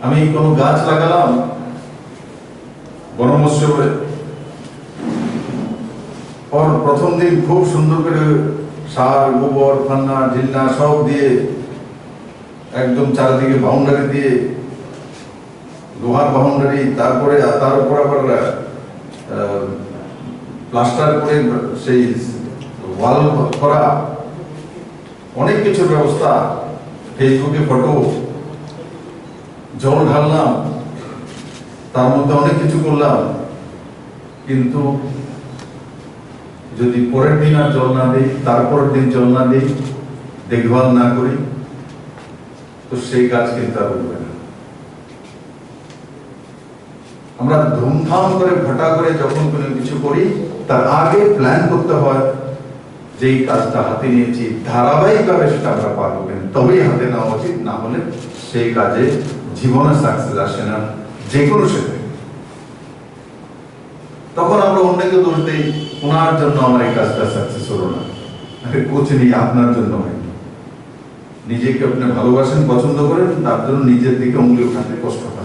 আমি কোনো গাছ লাগালাম বনমহোৎসবে, ওর প্রথম দিন খুব সুন্দর করে সার, গোবর, ফান্না, ঢিন্না সব দিয়ে একদম চারিদিকে বাউন্ডারি দিয়ে, লোহার বাউন্ডারি, তারপরে তার উপর আবার, আহ, প্লাস্টার করে সেই ওয়াল করা, অনেক কিছুর ব্যবস্থা, ফেসবুকে ফটো, জল ঢাললাম, তার মধ্যে অনেক কিছু করলাম, কিন্তু যদি পরের দিন আর জল না দিই, তারপরের দিন জল না দিই, দেখভাল না করি, তো সেই গাছ কিন্তু আর উঠবে না। আমরা ধুমধাম করে, ভাটা করে যখন কোনো কিছু করি, তার আগে প্ল্যান করতে হয়, যেই কাজটা হাতে নিয়েছি, ধারাবাহিকভাবে সেটা আমরা পারবো কিনা, তবেই হাতে নেওয়া উচিত। না হলে সেই কাজে জীবনে সাকসেস আসে না। যে কোনো ক্ষেত্রে তখন আমরা অন্যকে দোষ দেই, "ওনার জন্য আমার এই কাজটা সাকসেস হলো না।" আরে কোচ নেই, আপনার জন্য হয়নি। নিজেকে আপনি ভালোবাসেন, পছন্দ করেন, তার জন্য নিজের দিকে উঙ্গলি উঠাতে কষ্ট হয়।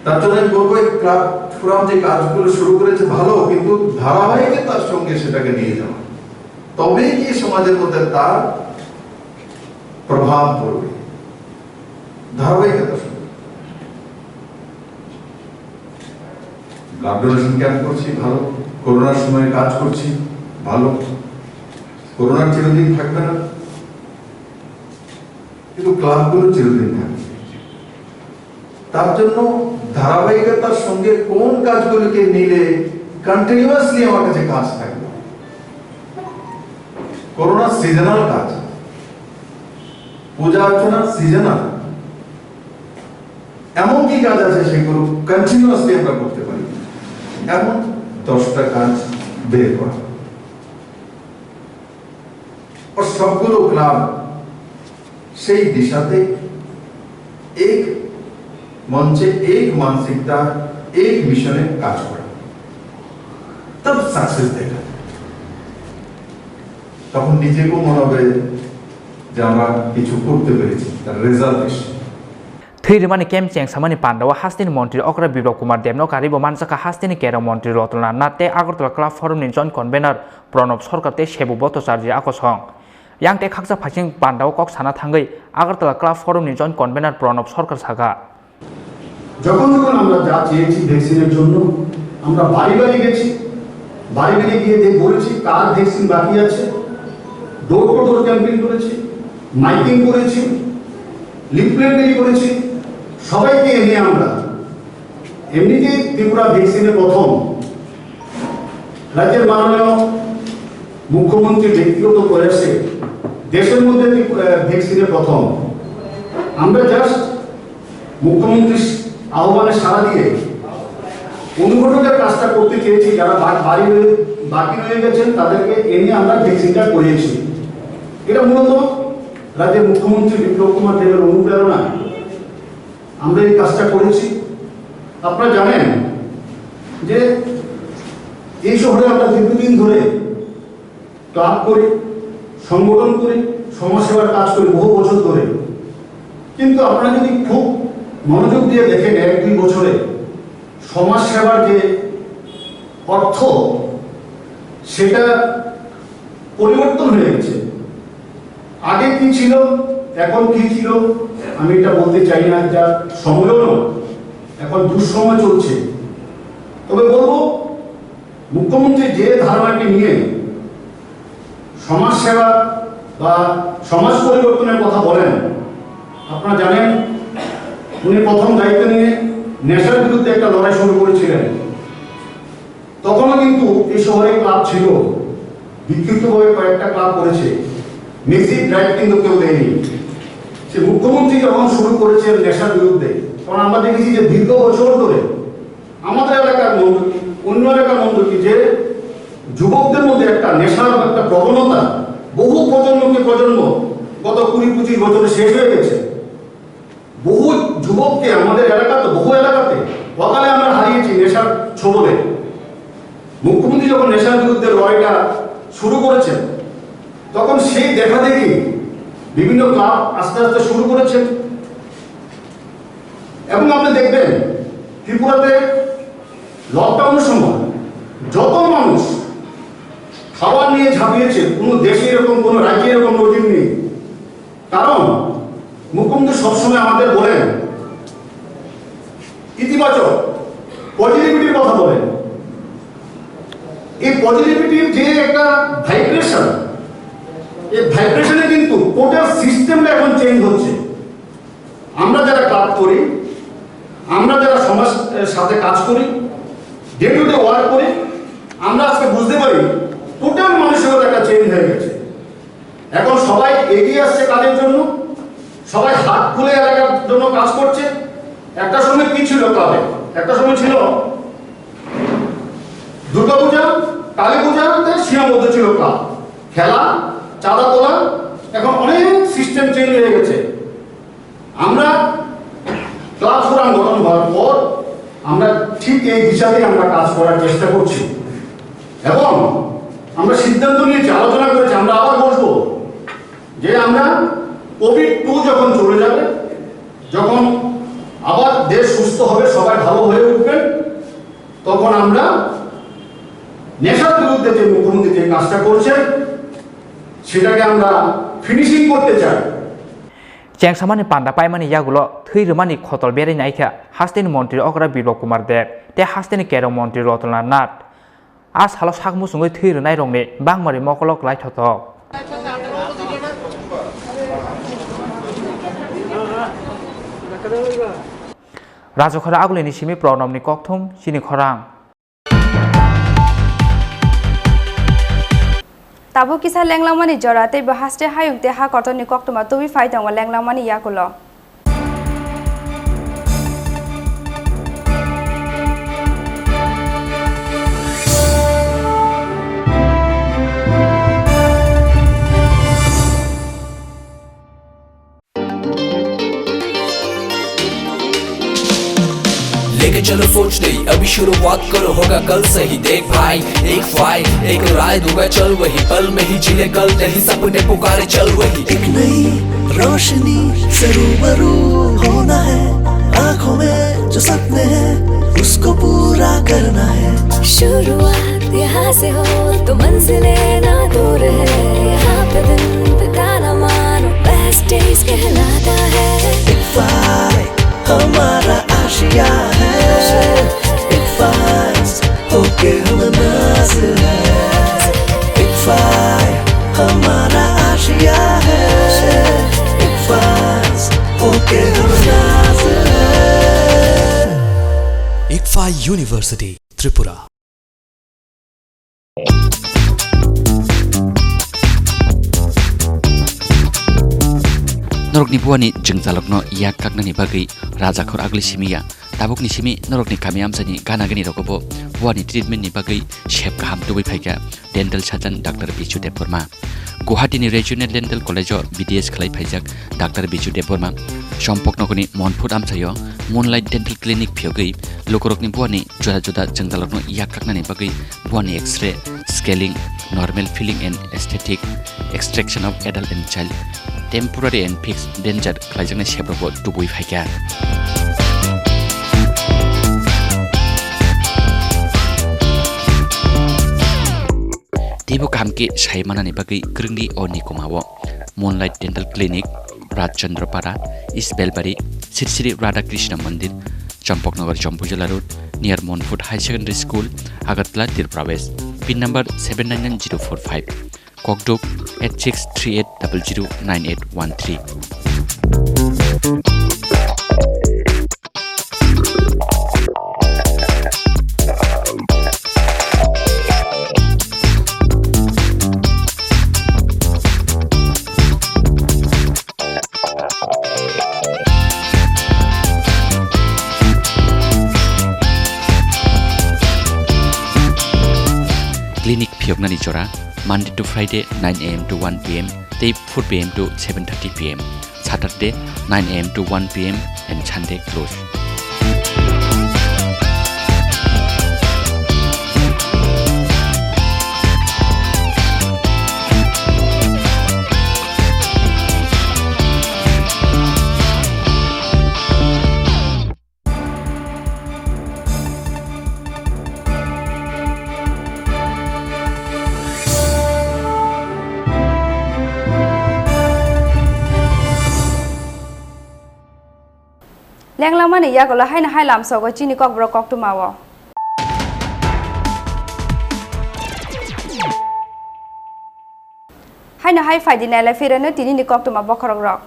তার জন্য আমি বলবো, এই ক্লাব ফোরাম যে কাজগুলো শুরু করেছে ভালো, কিন্তু ধারাবাহিকতার সঙ্গে সেটাকে নিয়ে যাওয়া, তবেই কি সমাজের মধ্যে তার প্রভাব পড়বে। ধারাবাহিকতার সঙ্গে ব্লাড ডোনেশন ক্যাম্প করছি ভালো, করোনার সময় কাজ করছি ভালো। করোনার চিরদিন থাকবে না, কিন্তু ক্লাবগুলো চিরদিন থাকবে। তার জন্য ধারাবাহিকতার সঙ্গে কোন কাজগুলিকে নিলে কন্টিনিউয়াসলি আমার কাছে কাজ থাকবে। করোনা সিজনাল কাজ, পূজা অর্চনা সিজনাল, এমন কি কাজ আছে সেগুলো কন্টিনিউয়াসলি আমরা করতে পারি, এমন দশটা কাজ বের করা। ও সবগুলো ক্লাব সেই দিশাতে এক মঞ্চে, এক মানসিকতা, এক মিশনে কাজ করে, তবে সাকসেস দেখা যায়। তখন নিজেকেও মনে হবে যে আমরা কিছু করতে পেরেছি, তার রেজাল্ট এসে। Thwi rwmani camp chengsamani pandao hasteni montri okra Biplab Kumar Debno karibo manjakha hasteni kerong montri Rotol Nath Nath tei Agartala Club Forum ni joint convener Pranab Sarkar tei Sebu Bhattacharya akosong. Yang tei khaksa phaising pandao kok sana thangwi Agartala Club Forum ni joint convener Pranab Sarkar sakha. যখন যখন আমরা যা চেয়েছি ভ্যাকসিনের জন্য, আমরা বাড়ি বাড়ি গেছি, বাড়ি বাড়ি গিয়ে দে-, বলেছি কার ভ্যাকসিন বাকি আছে, ডোর টু ডোর ক্যাম্পেইন করেছি, মাইকিং করেছি, লিফলেট বিলি করেছি, সবাইকে এনে আমরা এমনিতেই ত্রিপুরা ভ্যাকসিনে প্রথম। রাজ্যের মাননীয় মুখ্যমন্ত্রীর ব্যক্তিগত প্রয়াসে দেশের মধ্যে ত্রিপু-, আহ, ভ্যাকসিনে প্রথম। আমরা জাস্ট মুখ্যমন্ত্রীর আহ্বানে সাড়া দিয়ে অনুঘটকের কাজটা করতে চেয়েছি। যারা বা-, বাড়ি রয়ে, বাকি রয়ে গেছেন, তাদেরকে এনে আমরা ভ্যাকসিনটা করিয়েছি। এটা মূলত রাজ্যের মুখ্যমন্ত্রী বিপ্লব কুমার দেবের অনুপ্রেরণায় আমরা এই কাজটা করেছি। আপনারা জানেন যে এই শহরে আমরা দীর্ঘদিন ধরে ক্লাব করি, সংগঠন করি, সমাজসেবার কাজ করি বহু বছর ধরে। কিন্তু আপনারা যদি খুব মনোযোগ দিয়ে দেখেন, এক দুই বছরে সমাজসেবার যে অর্থ, সেটা পরিবর্তন হয়ে গেছে। আগে কি ছিল, এখন কি ছিল, আমি এটা বলতে চাই না, এটা সময়ও নয়, এখন দুঃসময় চলছে। তবে বলবো, মুখ্যমন্ত্রী যে ধারণাটি নিয়ে সমাজসেবা বা সমাজ পরিবর্তনের কথা বলেন, আপনারা জানেন, উনি প্রথম দায়িত্ব নিয়ে নেশার বিরুদ্ধে একটা লড়াই শুরু করেছিলেন। তখনও কিন্তু এই শহরে ক্লাব ছিল, বিক্ষিপ্তভাবে কয়েকটা ক্লাব করেছে, মেসিভ ড্রাইভ কিন্তু কেউ দেয়নি। সে মুখ্যমন্ত্রী যখন শুরু করেছেন নেশার বিরুদ্ধে, কারণ আমরা দেখেছি যে দীর্ঘ বছর ধরে আমাদের এলাকার মন্ডলী, অন্য এলাকার মন্ডলী, যে যুবকদের মধ্যে একটা নেশার একটা প্রবণতা, বহু প্রজন্মকে প্রজন্ম গত কুড়ি পঁচিশ বছরে শেষ হয়ে গেছে। বহু যুবককে আমাদের এলাকাতে, বহু এলাকাতে অকালে আমরা হারিয়েছি নেশার ছবলে। মুখ্যমন্ত্রী যখন নেশার বিরুদ্ধে লড়াইটা শুরু করেছেন, তখন সেই দেখা দেখি বিভিন্ন ক্লাব আস্তে আস্তে শুরু করেছেন। এবং আপনি দেখবেন, ত্রিপুরাতে লকডাউনের সময় যত মানুষ খাবার নিয়ে ঝাঁপিয়েছে, কোনো দেশে এরকম, কোনো রাজ্যে এরকম নজির নেই। কারণ মুখ্যমন্ত্রী সবসময় আমাদের বলেন, ইতিবাচক, পজিটিভিটির কথা বলেন। এই পজিটিভিটির যে একটা ভাইব্রেশন, এই ভাইব্রেশনে কিন্তু টোটাল সিস্টেমটা এখন চেঞ্জ হচ্ছে। আমরা যারা কাজ করি, আমরা যারা সমাজ, এ, সাথে কাজ করি, ডে টু ডে ওয়ার্ক করি, আমরা আজকে বুঝতে পারি টোটাল মানসিকতা একটা চেঞ্জ হয়ে গেছে। এখন সবাই এগিয়ে আসছে কাজের জন্য, সবাই হাত খুলে এলাকার জন্য কাজ করছে। একটা সময় কি ছিল ক্লাবে? একটা সময় ছিল দুটো পূজা, কালী পূজা, তাই সীমাবদ্ধ ছিল ক্লাব। খেলা, চাঁদা তোলা, এখন অনেক সিস্টেম চেঞ্জ হয়ে গেছে। আমরা ক্লাব ফোরাম গঠন হওয়ার পর আমরা ঠিক এই দিশাতেই আমরা কাজ করার চেষ্টা করছি এবং আমরা সিদ্ধান্ত নিয়েছি, আলোচনা করেছি, আমরা আবার বসবো যে আমরা কোভিড টু যখন চলে যাবে, যখন আবার দেশ সুস্থ হবে, সবাই ভালো হয়ে উঠবেন, তখন আমরা নেশার বিরুদ্ধে যে মুখ্যমন্ত্রী যে কাজটা করছেন, সেটাকে আমরা ফিনিশিং করতে চাই। Chengsamani panda paimani yagulo thwi rwmani khotol berwi naikha hasteni montri okra Biplab Kumar Deb tei hasteni kerong montri Rotondra Nath. A salo sak muchungwi thwi rwnairokni bangmari mokolo kwlaithothok. Rajakhor Agulini simi Pranobni kokthum chini khorang. Tabuk kisa lenglangmani jora tei bo haste hayung tei ha kotorni koktwma tubui phai tongo lenglangmani yakulo. लेके चलो सोच नई, अभी शुरुआत करो, होगा कल सही। देख भाई, एक फाइल, एक राय दूंगा, चल वही, पल में ही जी ले कल, नहीं सपने पुकारे, चल वही। एक नई रोशनी से रूबरू होना है, आंखों में जो सपने हैं, उसको पूरा करना है। शुरुआत यहाँ से हो तो मंजिलें ना दूर है, यहाँ पे दिन बिताना मानो बेस्ट डेज कहलाता है। इक्फाई हमारा आशिया है, इक्फाई होके हम नाज है, इक्फाई हमारा आशिया है, इक्फाई होके हम नाज है। Ikfai University, Tripura. Norokni buani jwngjalokno yak kaknani bagwi Rajakhor Agli simi ya. Tabukni simi norokni kami amchaini gana gini rogobo buani treatment ni bagwi sep kaham tubui phaikha dental surgeon Doctor Bichu Debbarma. Guwahati ni Regional Dental College o B D S khlai phaijak Doctor Bichu Debbarma Champaknagar ni Monfut amchaio Moonlight Dental Clinic phiyogwi lukurokni buani juda juda jwngjalokno yak kaknani bagwi buani X-ray, scaling, normal filling and aesthetic, extraction of adult and child, temporary and fixed denture khlaijaknai seprokbo tubui phaikha. Teibo kaham khe sai manani bagwi kwrwngdi o nikoma o. Moonlight Dental Clinic, Rajchandra Para, East Belbari, Sri Sri Radha Krishna Mandir, Champaknagar, Jampuijala Road, near Monfut High Secondary School, Agartala, Tripura West. Pin number seven nine nine zero four five. Kokduk eight six three eight double zero nine eight one three. Clinic phiyoknani jora Monday to Friday nine A M to one P M tei four P M to seven thirty P M, Saturday nine A M to one P M and Sunday close. Lenglamani yagulo haino hai lamsogo chini kokborok koktwmao. Haino hai phaidi nailai phirano tinini koktwma bokhorokrok.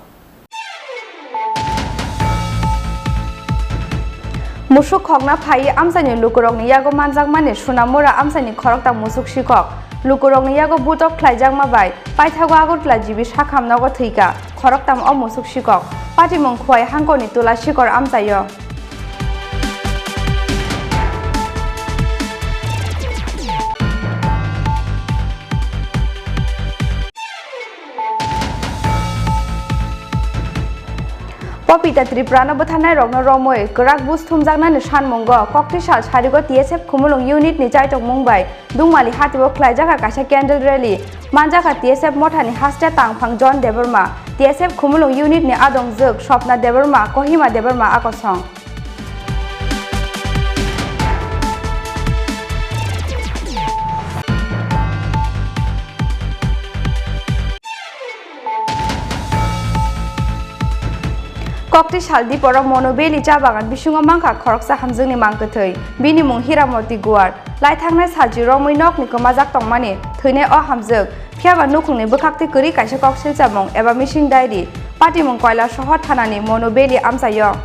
Musuk khokna phaiwi amchaini lukurokni yago manjakmani Sunamura amchaini khoroktham musuk sikok. Lukurokni yago butok khlaijakma bai paithago Agartala G B sakham nogo thwikha khoroktham o musuk sikok. Patimung Khowai hangkoni Tula Sikor amchaio. Popita Tripura no bwtharnai rokno romwi kwrak buj thumjaknani sanmungo kokti sal sarigo T S F Khumulwng unit ni chaitok mung bai Dungmali hatio khlaijak kaisa candle rally. Manjakha T S F mothani haste tangphang John Debbarma, T S F Khumulwng unit ni adongjwk Swapna Debbarma, Kohima Debbarma akosong. Kokti sal Diporo Monobeli cha bagan bisingo mankha khoroksa hamjwkni mangkwthwi. Bini mung Hiramoti Guar. Lai thangnai salchi romwi nokni kwmajak tongmani thwinai o hamjwk. Phiyaba nukhungni bwkhaktwi kwrwi kaisa koksilchamung eba missing diary. Patimung Koilasohor thanani Monobeli amchaio.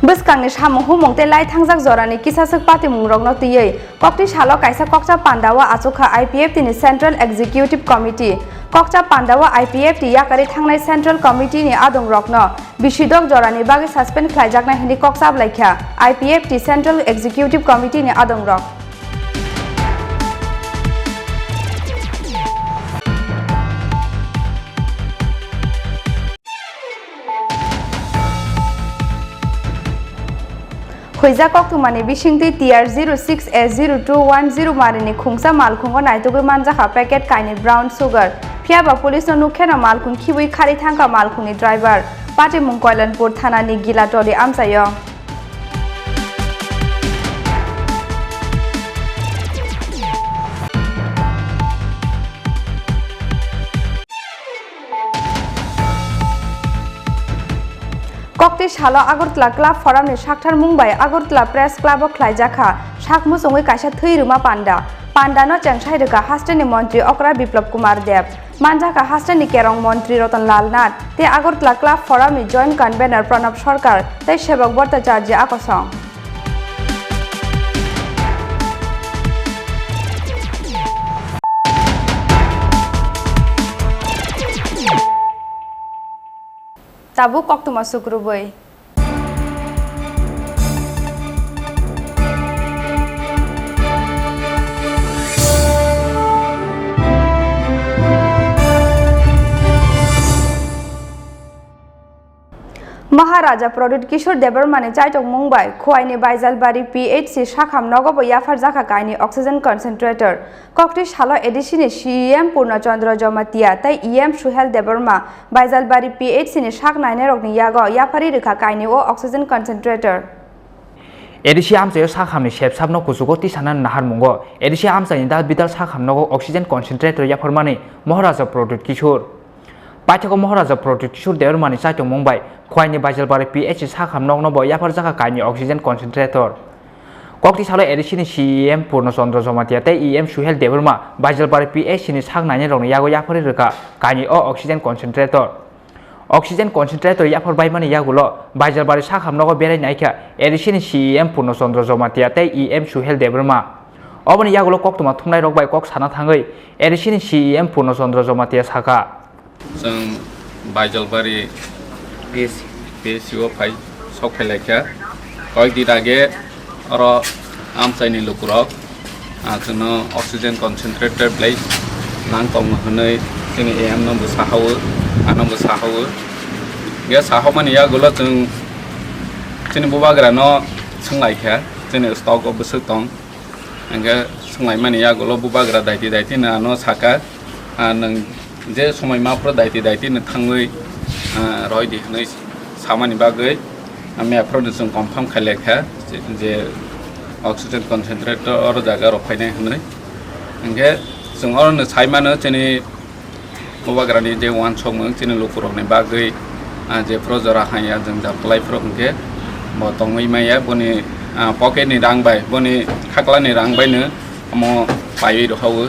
Bwskangni samung humung tei lai thangjak jorani kisaswk patimungrokno twiwi kokti salo kaisa kokcha pandao achukha I P F T ni Central Executive Committee. Kokcha pandao I P F T yakarwi thangnai Central Committee ni adongrokno bisidok jorani bagwi suspend khlaijaknai hwnwi kok chablaikha I P F T Central Executive Committee ni adongrok. Huijak koktwmani bisingtwi T R zero six A zero two one zero marini khungsa malkhungo naitugwi manjakha packet kainwi brown sugar. Phiyaba police no nukkheno malkhung khibwi kharwi thangkha malkhungni driver. Patimung Koilanpur thanani Gilatoli amchaio. Kokti salo Agartala Club Forum ni sakthar mung bai Agartala Press Club o khlaijakha sak muchungwi kaisa thwi rwma panda. Panda no chengsai rwkha hasteni montri okra Biplab Kumar Deb. Manjakha hasteni kerong montri Ratan Lal Nath tei Agartala Club Forum ni joint convener Pranab Sarkar tei Sebok Bhattacharya akosong. Tabuk koktwma sukrubwi. Maharaja Pradyut Kishore Debbarmani chaitok mung bai Khwaini Baijalbari P H C sakham nogo bo yapharjakha kainwi oxygen concentrator. Kokti salo A D C ni C E M Purna Chandra Jamatia tei E M Suhel Debbarma Baijalbari P H C ni sak nainairokni yago yapharwi rwkha kainwi o oxygen concentrator. A D C amchaio sakhamni sepsapno kuchugo tisanani naharmungo A D C amchaini dal bidal sakhamnogo oxygen concentrator yapharmani Maharaja Pradyut Kishore. Paithago Maharaja Pradyut Kishore Debbarmani chaitokmung bai Khwaini Baijalbari P H C sakham nokno bo yapharjakha kainwi oxygen concentrator. Kokti salo A D C ni C E M Purna Chandra Jamatia tei E M Suhel Debbarma Baijalbari P H C ni sak nainairokni yago yapharwi rwkha kainwi o oxygen concentrator. Oxygen concentrator yaphar baimani yagulo Baijalbari sakham nogo berai naikha A D C ni C E M Purna Chandra Jamatia tei E M Suhel Debbarma. Oboni yagulo koktwma thumnairok bai kok sana thangwi A D C ni C E M Purna Chandra Jamatia sakha. Chwng Baijalbari P S C o phai, sok phai laikha. Koyek din age oro amchaini lukurok, ah, chwngno oxygen concentrator belai nang tongo hwnwi chini A M no bo sahawo, ano bo sahawo. Ge sahomani yagulo chwng chini bubagrano swnglaikha, chini stock o bwswk tong. Hingke swnglaimani yagulo bubagra daiti daiti no ano saka, ah, nwng je somoi ma phuru daiti daiti no thangwi, ah, roidi hwnwi samani bagwi, ah, mia phuru no chwng confirm khailai kha je, je oxygen concentrator oro jaga rok phainai hwnwi. Hingke chwng oro no sai mano chini Bubagrani je uansukmung chini lukurokni bagwi, ah, jephuru jora hanya jwngjal kwlaiphuru hwnkhe bo tongwi maya, boni, ah, pocketni rang bai, boni khaklani rang baino omo paiwi rohao.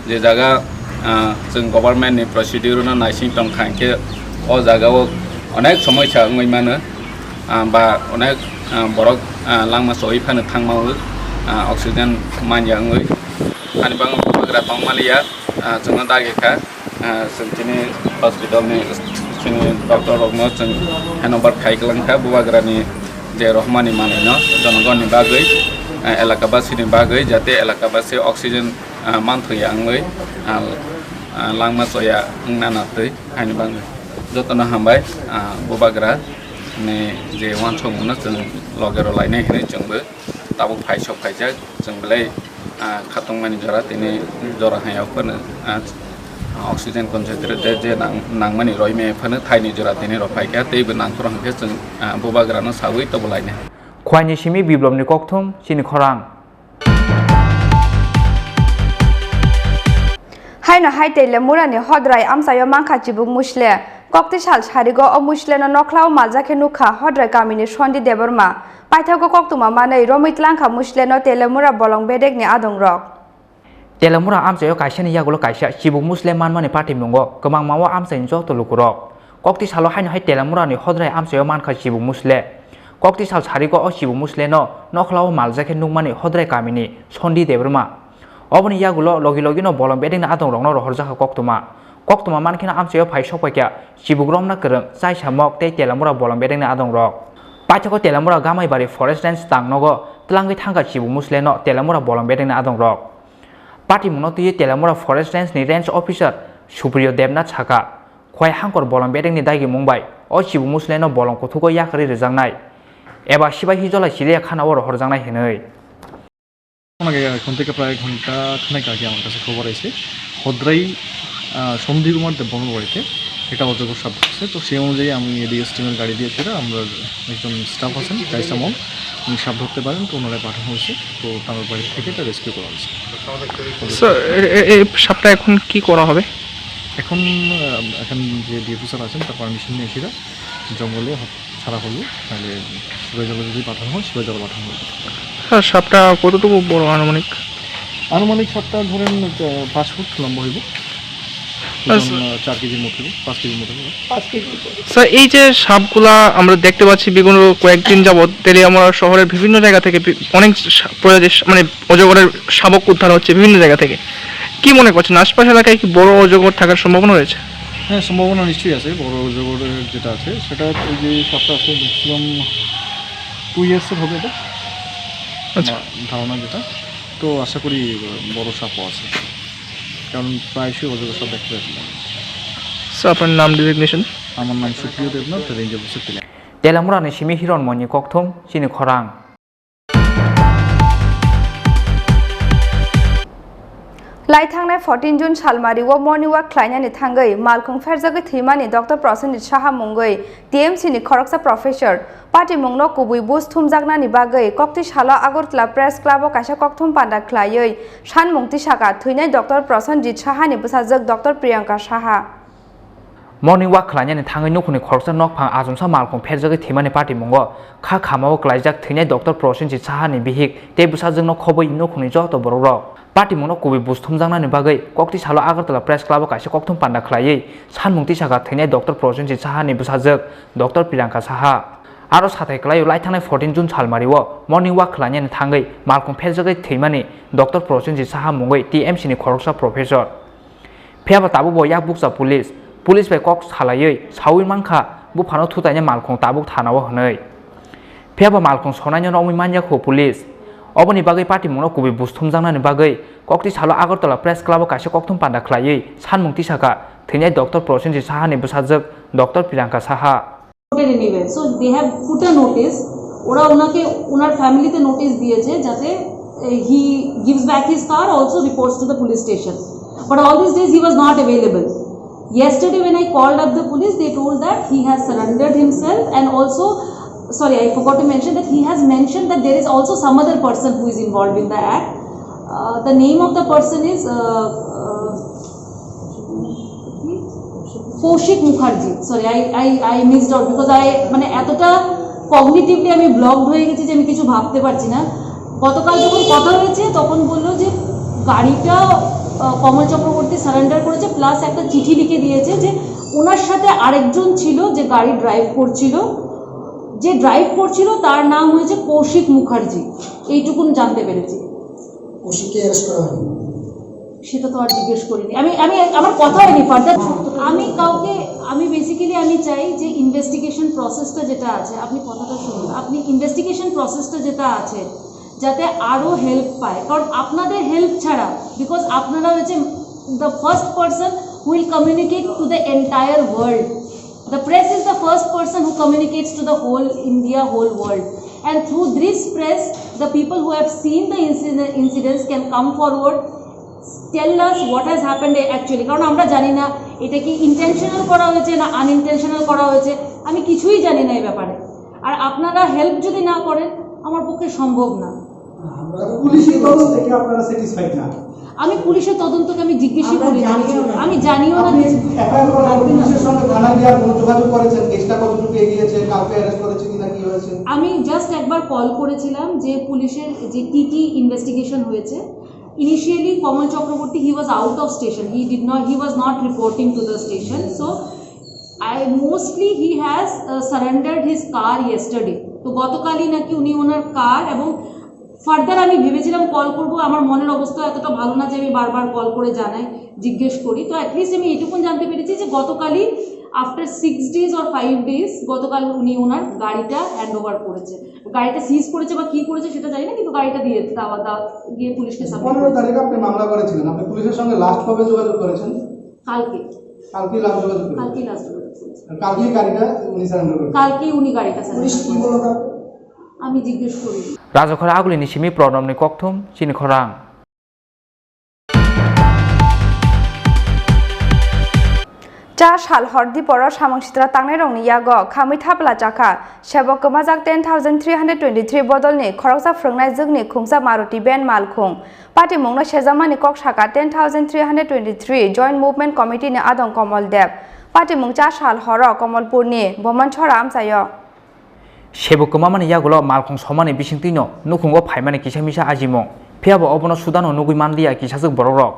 Je jaga, ah, chwng governmentni procedure-no naising tongkha hinkhe o jagao onek somoisa wngwi mano, ah, ba onek, ah, borok, ah, langma choi phano thangmao, ah, oxygen manya wngwi. Ani bagwi bubagra tongmaliya. Ah, chwngno dagi kha, ah, chwng chini hospital ni chini doctor rokno chwng handover khai kwlang kha, bubagrani Je rohmani manwino jonogonni bagwi, ah, elakabasini bagwi jate elakabasi oxygen, ah, manthokya wngwi, ah, ah, langma choya wngna naktwi haini bagwi. Jotono hambai, ah, bubagra ni je uansukmungno chwng logero lainai hinwi chwngbo tabuk phai sok phaijak, chwng belai, ah, khatungmani jora tini jora hai phano, ah, oxygen concentrate je nang-, nangmani roimaya phano thaini jora tini rok phaikha, teibo nangphuru hwnkhe chwng, ah, bubagrano sawi tobo lainai. Khwaini simi biplopni kokthum chini khorang. Haino hai Telemurani Hodrai amchaio mankha chibuk musle. Kokti sal sarigo o musleno nokhlao maljak khe nukha Hodrai kamini Sondi Debbarma. Paithago koktwma manwi romwi tlangkha musleno Telemura bolong bedekni adongrok. Telemura amchaio kaisani yagulo kaisa chibuk musle manmani patimungo kwbangma o amchaini joto lukurok. Kokti salo haino hai Telemurani Hodrai amchaio mankha chibuk musle. Kokti sal sarigo o chibuk musleno nokhlao maljak khe nukmani Hodrai kamini Sondi Debbarma. Oboni yagulo logi logino bolong bedekni adongrokno rohorjakha koktwma. Koktwma mankheno amchaio phai sokpaikha chibuk romna kwrwng, chaisa mok tei Telemura bolong bedekni adongrok. Paithago Telemura Gamaibari Forest Range tangnogo tlangwi thangkha chibuk musleno Telemura bolong bedekni adongrok. Patimungno twiwi Telemura Forest Range ni Range Officer Supriyo Debnath sakha, khwai hangkor bolong bedekni dagimung bai o chibuk musleno bolong kuthugo yakarwi rwjaknai eba sibai hijolai chiliya khana o rohorjaknai hinwi. অনেক আগে, এখন থেকে প্রায় ঘন্টা খানেক আগে আমার কাছে খবর এসে হদ্রাই, আহ, সন্দীপ কুমার দেববর্মার বাড়িতে একটা অজগর সাপ ঢুকছে। তো সেই অনুযায়ী আমি এডিএস টিমের গাড়ি দিয়েছিল, আমরা একজন স্টাফ আছেন, কাইসাম অং, উনি সাপ ধরতে পারেন, তো ওনারা পাঠানো হয়েছে। তো তার বাড়ি থেকে এটা রেস্কিউ করা হয়েছে। স্যার, এ-, এ-, এই সাপটা এখন কি করা হবে? এখন, আহ, এখন যে ডিএফও স্যার আছেন, তার পারমিশন নিয়ে সেটা জঙ্গলে হ-, ছাড়া হলো, তাহলে শিবাজালে যদি পাঠানো হয়, শিবাজালে পাঠানো হবে। স্যার, সাপটা কতটুকু বড় আনুমানিক? আনুমানিক সাপটা ধরেন, আহ, পাঁচ ফুট লম্বা হইব। আচ্ছা। ওজন, আহ, চার কেজির মতো হইব, পাঁচ কেজির মতো হইব। স্যার, এই যে সাপগুলা আমরা দেখতে পাচ্ছি বিগত কয়েকদিন যাবত তেলিয়ামুড়া শহরের বিভিন্ন জায়গা থেকে বি-, অনেক সা-, প্রজাতির সা-, মানে অজগরের শাবক উদ্ধার হচ্ছে বিভিন্ন জায়গা থেকে। কি মনে করছেন, আশপাশ এলাকায় কি বড় অজগর থাকার সম্ভাবনা রয়েছে? হ্যাঁ, সম্ভাবনা নিশ্চয়ই আছে। বড় অজগরের যেটা আছে, সেটা এই যে সাপটা আছে, ম্যাক্সিমাম টু ইয়ার্সের হবে এটা। আচ্ছা। আমার ধারণা যেটা। তো আশা করি বড় সাপও আছে, কারণ প্রায়শই অজগর সাপ দেখতে পাচ্ছি। স্যার, আপনার নাম, ডেজিগনেশন? আমার নাম সুপ্রিয় Debnath, range officer Teliamura. Telemurani simi Hiron Moni kokthum chini khorang. Lai thangnai fourteen June salmari o morning walk khlainani thangwi malkhung pherjagwi thwimani Doctor Prosenjit Saha mungwi T M C ni khoroksa professor patimungno kubui buj thumjaknani bagwi kokti salo Agartala Press Club o kaisa kokthum panda khlaiwi sanmung tisaka thwinai Doctor Prosenjit Saha ni bwsajwk Doctor Priyanka Saha. Morning walk khlainani thangwi nukhungni khoroksa nokphang achomsa malkhung pherjagwi thwimani patimungo kha khamao klaijak thwinai Doctor Prosenjit Saha ni bihik tei bwsajwkno khobwi nukhungni joto borokrok. Patimungno kubui buj thumjaknani bagwi kokti salo Agartala Press Club o kaisa kokthum panda khlaiwi sanmung tisaka thwinai Doctor Prosenjit Saha ni bwsajwk Doctor Priyanka Saha. Aro sathai kwlaio lai thangnai fourteen June salmari o morning walk khlainani thangwi malkhung pherjagwi thwimani Doctor Prosenjit Saha mungwi T M C ni khoroksa professor. Phiya ba tabuk bo yak bukcha police. Police bai kok salaiwi saui mankha, buphano thutaina malkhung tabuk thana o hwnwi. Phiya ba malkhung sonaino romwi manya khu police. Oboni bagwi patimungno kubui buj thumjaknani bagwi kokti salo Agartala Press Club o kaisa kokthum panda khlaiwi sanmung tisaka thwinai Doctor Prosenjit Saha ni bwsajwk Doctor Priyanka Saha. Noted anywhere. So they have put a notice. ওরা ওনাকে, ওনার ফ্যামিলিতে নোটিশ দিয়েছে যাতে, uh, he gives back his car, also reports to the police station. But all these days he was not available. Yesterday when I called up the police, they told that he has surrendered himself and also, sorry, I forgot to mention that he has mentioned that there is also some other person who is involved in the act. Uh, the name of the person is, uh, uh, Kaushik Mukherjee. Sorry, I, I, I missed out because I, মানে, এতটা কগনিটিভলি আমি ব্লকড হয়ে গেছি যে আমি কিছু ভাবতে পারছি না। গতকাল যখন কথা হয়েছে তখন বললো যে গাড়িটা, আহ, কমল চক্রবর্তী সারেন্ডার করেছে, প্লাস একটা চিঠি লিখে দিয়েছে যে ওনার সাথে আরেকজন ছিল যে গাড়ি ড্রাইভ করছিল, যে ড্রাইভ করছিল তার নাম হয়েছে কৌশিক মুখার্জি, এইটুকুন জানতে পেরেছি। কৌশিককে অ্যারেস্ট করা হয়নি। সেটা তো আর জিজ্ঞেস করিনি। আমি আমি আমার কথা হয়নি ফার্দার। আমি কাউকে আমি বেসিক্যালি আমি চাই যে ইনভেস্টিগেশন প্রসেসটা যেটা আছে, আপনি কথাটা শুনুন, আপনি ইনভেস্টিগেশন প্রসেসটা যেটা আছে, যাতে আরও হেল্প পায়, কারণ আপনাদের হেল্প ছাড়া, বিকজ আপনারা হচ্ছে the first person who will communicate to the entire world. The press is the first person who communicates to the whole India, whole world. And through this press, the people who have seen the incident, incidents can come forward, tell us what has happened actually. কারণ আমরা জানি না এটা কি ইন্টেনশনাল করা হয়েছে না আনইন্টেনশনাল করা হয়েছে, আমি কিছুই জানি না এই ব্যাপারে। আর আপনারা হেল্প যদি না করেন, আমার পক্ষে সম্ভব না। আমরা পুলিশি তদন্ত থেকে আপনারা স্যাটিসফাইড না? আমি পুলিশের তদন্তকে আমি জিজ্ঞেসই আমরা করিনি জানিও কিছু। না। আমি জানিও না আপনি কিছু। এফআইআর করার আগে পুলিশের সঙ্গে থানায় গিয়ে কোনো যোগাযোগ করেছেন? কেসটা কতটুকু এগিয়েছে? কাউকে অ্যারেস্ট করেছে কিনা, কি হয়েছে? আমি জাস্ট একবার কল করেছিলাম যে পুলিশের যে কি কি ইনভেস্টিগেশন হয়েছে। ইনিশিয়ালি কমল Chakraborty, he was out of station, he did not, he was not reporting to the station. So I mostly he has uh, surrendered his car yesterday. তো গতকালই নাকি উনি ওনার কার এবং ফার্দার আমি ভেবেছিলাম কল করব, আমার মনের অবস্থা এতটা ভালো না যে আমি বারবার কল করে জানাই, জিজ্ঞেস করি। তো অ্যাটলিস্ট আমি এইটুকুন জানতে পেরেছি যে গতকালই after six days or five days গতকাল উনি ওনার গাড়িটা হ্যান্ড ওভার করেছে। গাড়িটা সিজ করেছে বা কি করেছে সেটা জানি না, কিন্তু গাড়িটা দিয়ে দেওয়া দেওয়া গিয়ে পুলিশকে সাবমিট পনেরো করেছে। তারিখ আপনি মামলা করেছিলেন, আপনি পুলিশের সঙ্গে লাস্ট কবে যোগাযোগ করেছেন? কালকে। কালকেই লাস্ট যোগাযোগ করেছেন? কালকেই লাস্ট যোগাযোগ করেছে। আর কালকেই গাড়িটা উনি সারেন্ডার করেছেন? কালকেই উনি গাড়িটা পুলিশ সারেন্ডার কি করেছে। বলল তারপর? আমি জিজ্ঞেস করি। Rajakhor agulini simi program ni kokthum chini khorang. Cha sal hor diporo samung sitra tangnairokni yago khamwi thapla chakha. Sebok kwmajak ten thousand three hundred twenty-three bodolni khoroksa phwrwngnai jwkni khungsa Maruti van malkhung. Patimungno sejakmani kok saka ten thousand three hundred twenty-three Joint Movement Committee ni adong Komol Deb. Patimung cha sal horo Komolpurni Bomonchora amchaio. Sebo kwmamani yagulo malkhung somani bisingtwino nukhungo phaimani kisa misa ajimung. Phiyabo obono sudano nugwi manliya kisajwk borokrok.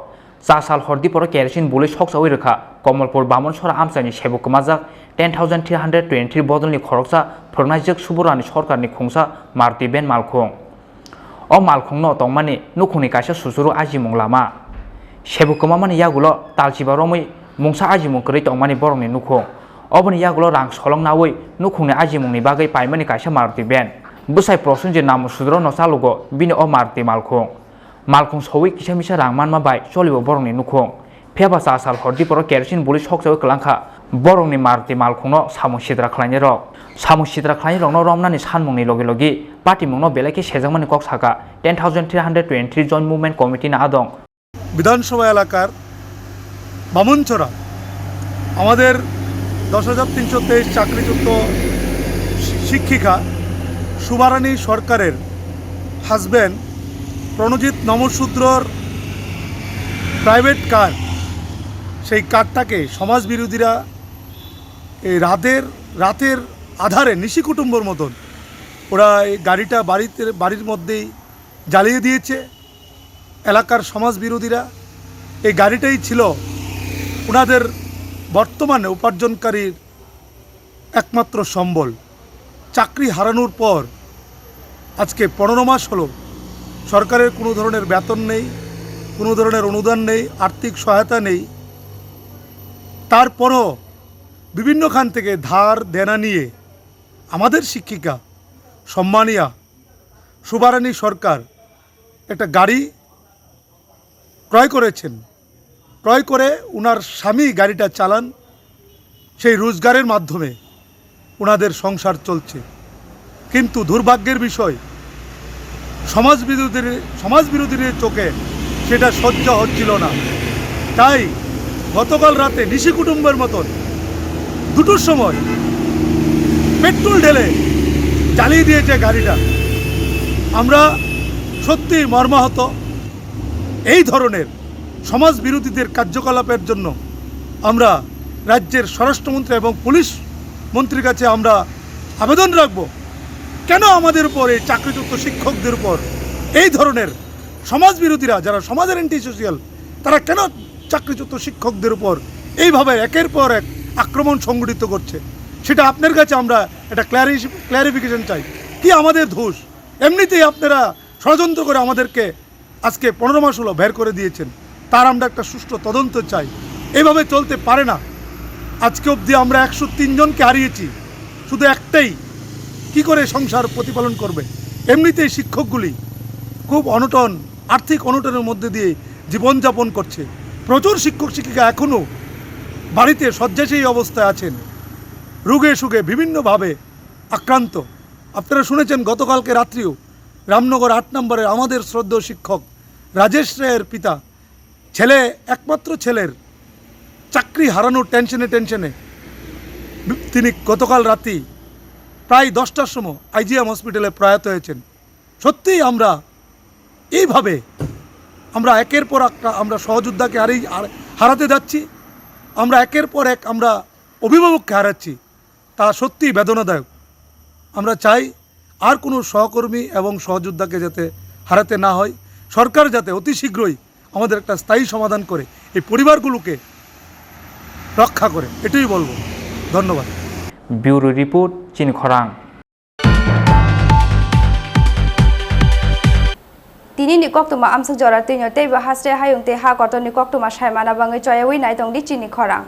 Cha sal hor diporo kerosene bului soksawi rwkha Komolpur Bamonsora amchaini sebo kwmajak ten thousand three hundred twenty-three bodolni khoroksa phwrwngnaijwk Suborani sorkarni khungsa Maruti van malkhung. O malkhungno tongmani nukhungni kaisa susuru ajimung lama. Sebo kwmamani yagulo talchiba romwi mungsa ajimung kwrwi tongmani borokni nukhung. Oboni yagulo rang solong naui nukhungni ajimungni bagwi paimani kaisa Maruti van. Bwsai Prosenjit Namu Sudro no chalugo bini o Maruti malkhung. Malkhung soui kisa misa rang manma bai cholio borokni nukhung. Phiyaba cha sal hor diporo kerosene bului sokjaui kwlangkha borokni Maruti malkhungno samung sitra khlainairok. Samung sitra khlainairokno romnani sanmungni logi logi patimungno belai khe sejakmani kok saka ten thousand three hundred twenty-three Joint Movement Committee ni adong. বিধানসভা এলাকার বামনছড়া আমাদের দশ হাজার তিনশো তেইশ চাকরিচ্যুত শি-, শিক্ষিকা সুবারানী সরকারের হাজব্যান্ড প্রণজিৎ নমশূদ্রর প্রাইভেট কার, সেই কারটাকে সমাজ বিরোধীরা এই রাতের, রাতের আধারে নিশি কুটুম্বর মতন ওরা এই গাড়িটা বাড়িতে, বাড়ির মধ্যেই জ্বালিয়ে দিয়েছে এলাকার সমাজ বিরোধীরা। এই গাড়িটাই ছিল ওনাদের বর্তমানে উপার্জনকারীর একমাত্র সম্বল। চাকরি হারানোর পর আজকে পনেরো মাস হলো, সরকারের কোনো ধরনের বেতন নেই, কোনো ধরনের অনুদান নেই, আর্থিক সহায়তা নেই। তারপরও বিভিন্ন খান থেকে ধার দেনা নিয়ে আমাদের শিক্ষিকা সম্মানিয়া সুবারানী সরকার একটা গাড়ি ক্রয় করেছেন। ক্রয় করে ওনার স্বামী গাড়িটা চালান, সেই রোজগারের মাধ্যমে ওনাদের সংসার চলছে। কিন্তু দুর্ভাগ্যের বিষয়, সমাজ বিরোধীর, সমাজ বিরোধীর চোখে সেটা সহ্য হচ্ছিল না। তাই গতকাল রাতে নিশি কুটুম্বের মতন দুটোর সময় পেট্রোল ঢেলে জ্বালিয়ে দিয়েছে গাড়িটা। আমরা সত্যি মর্মাহত। এই ধরনের সমাজ বিরোধীদের কার্যকলাপের জন্য আমরা রাজ্যের স্বরাষ্ট্রমন্ত্রী এবং পুলিশ মন্ত্রীর কাছে আমরা আবেদন রাখব, কেন আমাদের উপর এই চাকরিচ্যুত শিক্ষকদের উপর এই ধরনের সমাজ বিরোধীরা, যারা সমাজের অ্যান্টি সোশিয়াল, তারা কেন চাকরিচ্যুত শিক্ষকদের উপর এইভাবে একের পর এক আক্রমণ সংঘটিত করছে, সেটা আপনার কাছে আমরা একটা ক্ল্যারি-, ক্ল্যারিফিকেশন চাই। কি আমাদের দোষ? এমনিতেই আপনারা ষড়যন্ত্র করে আমাদেরকে আজকে পনেরো মাস হলো বের করে দিয়েছেন। তার আমরা একটা সুষ্ঠু তদন্ত চাই। এভাবে চলতে পারে না। আজকে অবধি আমরা একশো তিন জনকে হারিয়েছি, শুধু একটাই কি করে সংসার প্রতিপালন করবে? এমনিতেই শিক্ষকগুলি খুব অনটন, আর্থিক অনটনের মধ্যে দিয়ে জীবনযাপন করছে। প্রচুর শিক্ষক শিক্ষিকা এখনও বাড়িতে শয্যাশায়ী অবস্থায় আছেন, রোগে শোকে বিভিন্নভাবে আক্রান্ত। আপনারা শুনেছেন গতকালকে রাত্রিও রামনগর আট নম্বরের আমাদের শ্রদ্ধেয় শিক্ষক রাজেশ রায়ের পিতা ছেলে, একমাত্র ছেলের চাকরি হারানোর টেনশনে টেনশনে বি-, তিনি গতকাল রাতেই প্রায় দশটার সময় আইজিএম হসপিটালে প্রয়াত হয়েছেন। সত্যিই আমরা এইভাবে আমরা একের পর একটা আমরা সহযোদ্ধাকে হারিয়ে, হার-, হারাতে যাচ্ছি। আমরা একের পর এক আমরা অভিভাবককে হারাচ্ছি। তা সত্যিই বেদনাদায়ক। আমরা চাই আর কোনো সহকর্মী এবং সহযোদ্ধাকে যাতে হারাতে না হয়, সরকার যাতে অতি শীঘ্রই আমাদের একটা স্থায়ী সমাধান করে এই পরিবারগুলোকে রক্ষা করে, এটাই বলবো। ধন্যবাদ। Bureau report, Chini Khorang. Tini ni koktwma amswk jora twino teibo hasre hayung tei ha kotor ni koktwma saimana bangwi choyawi nai tong di Chini Khorang.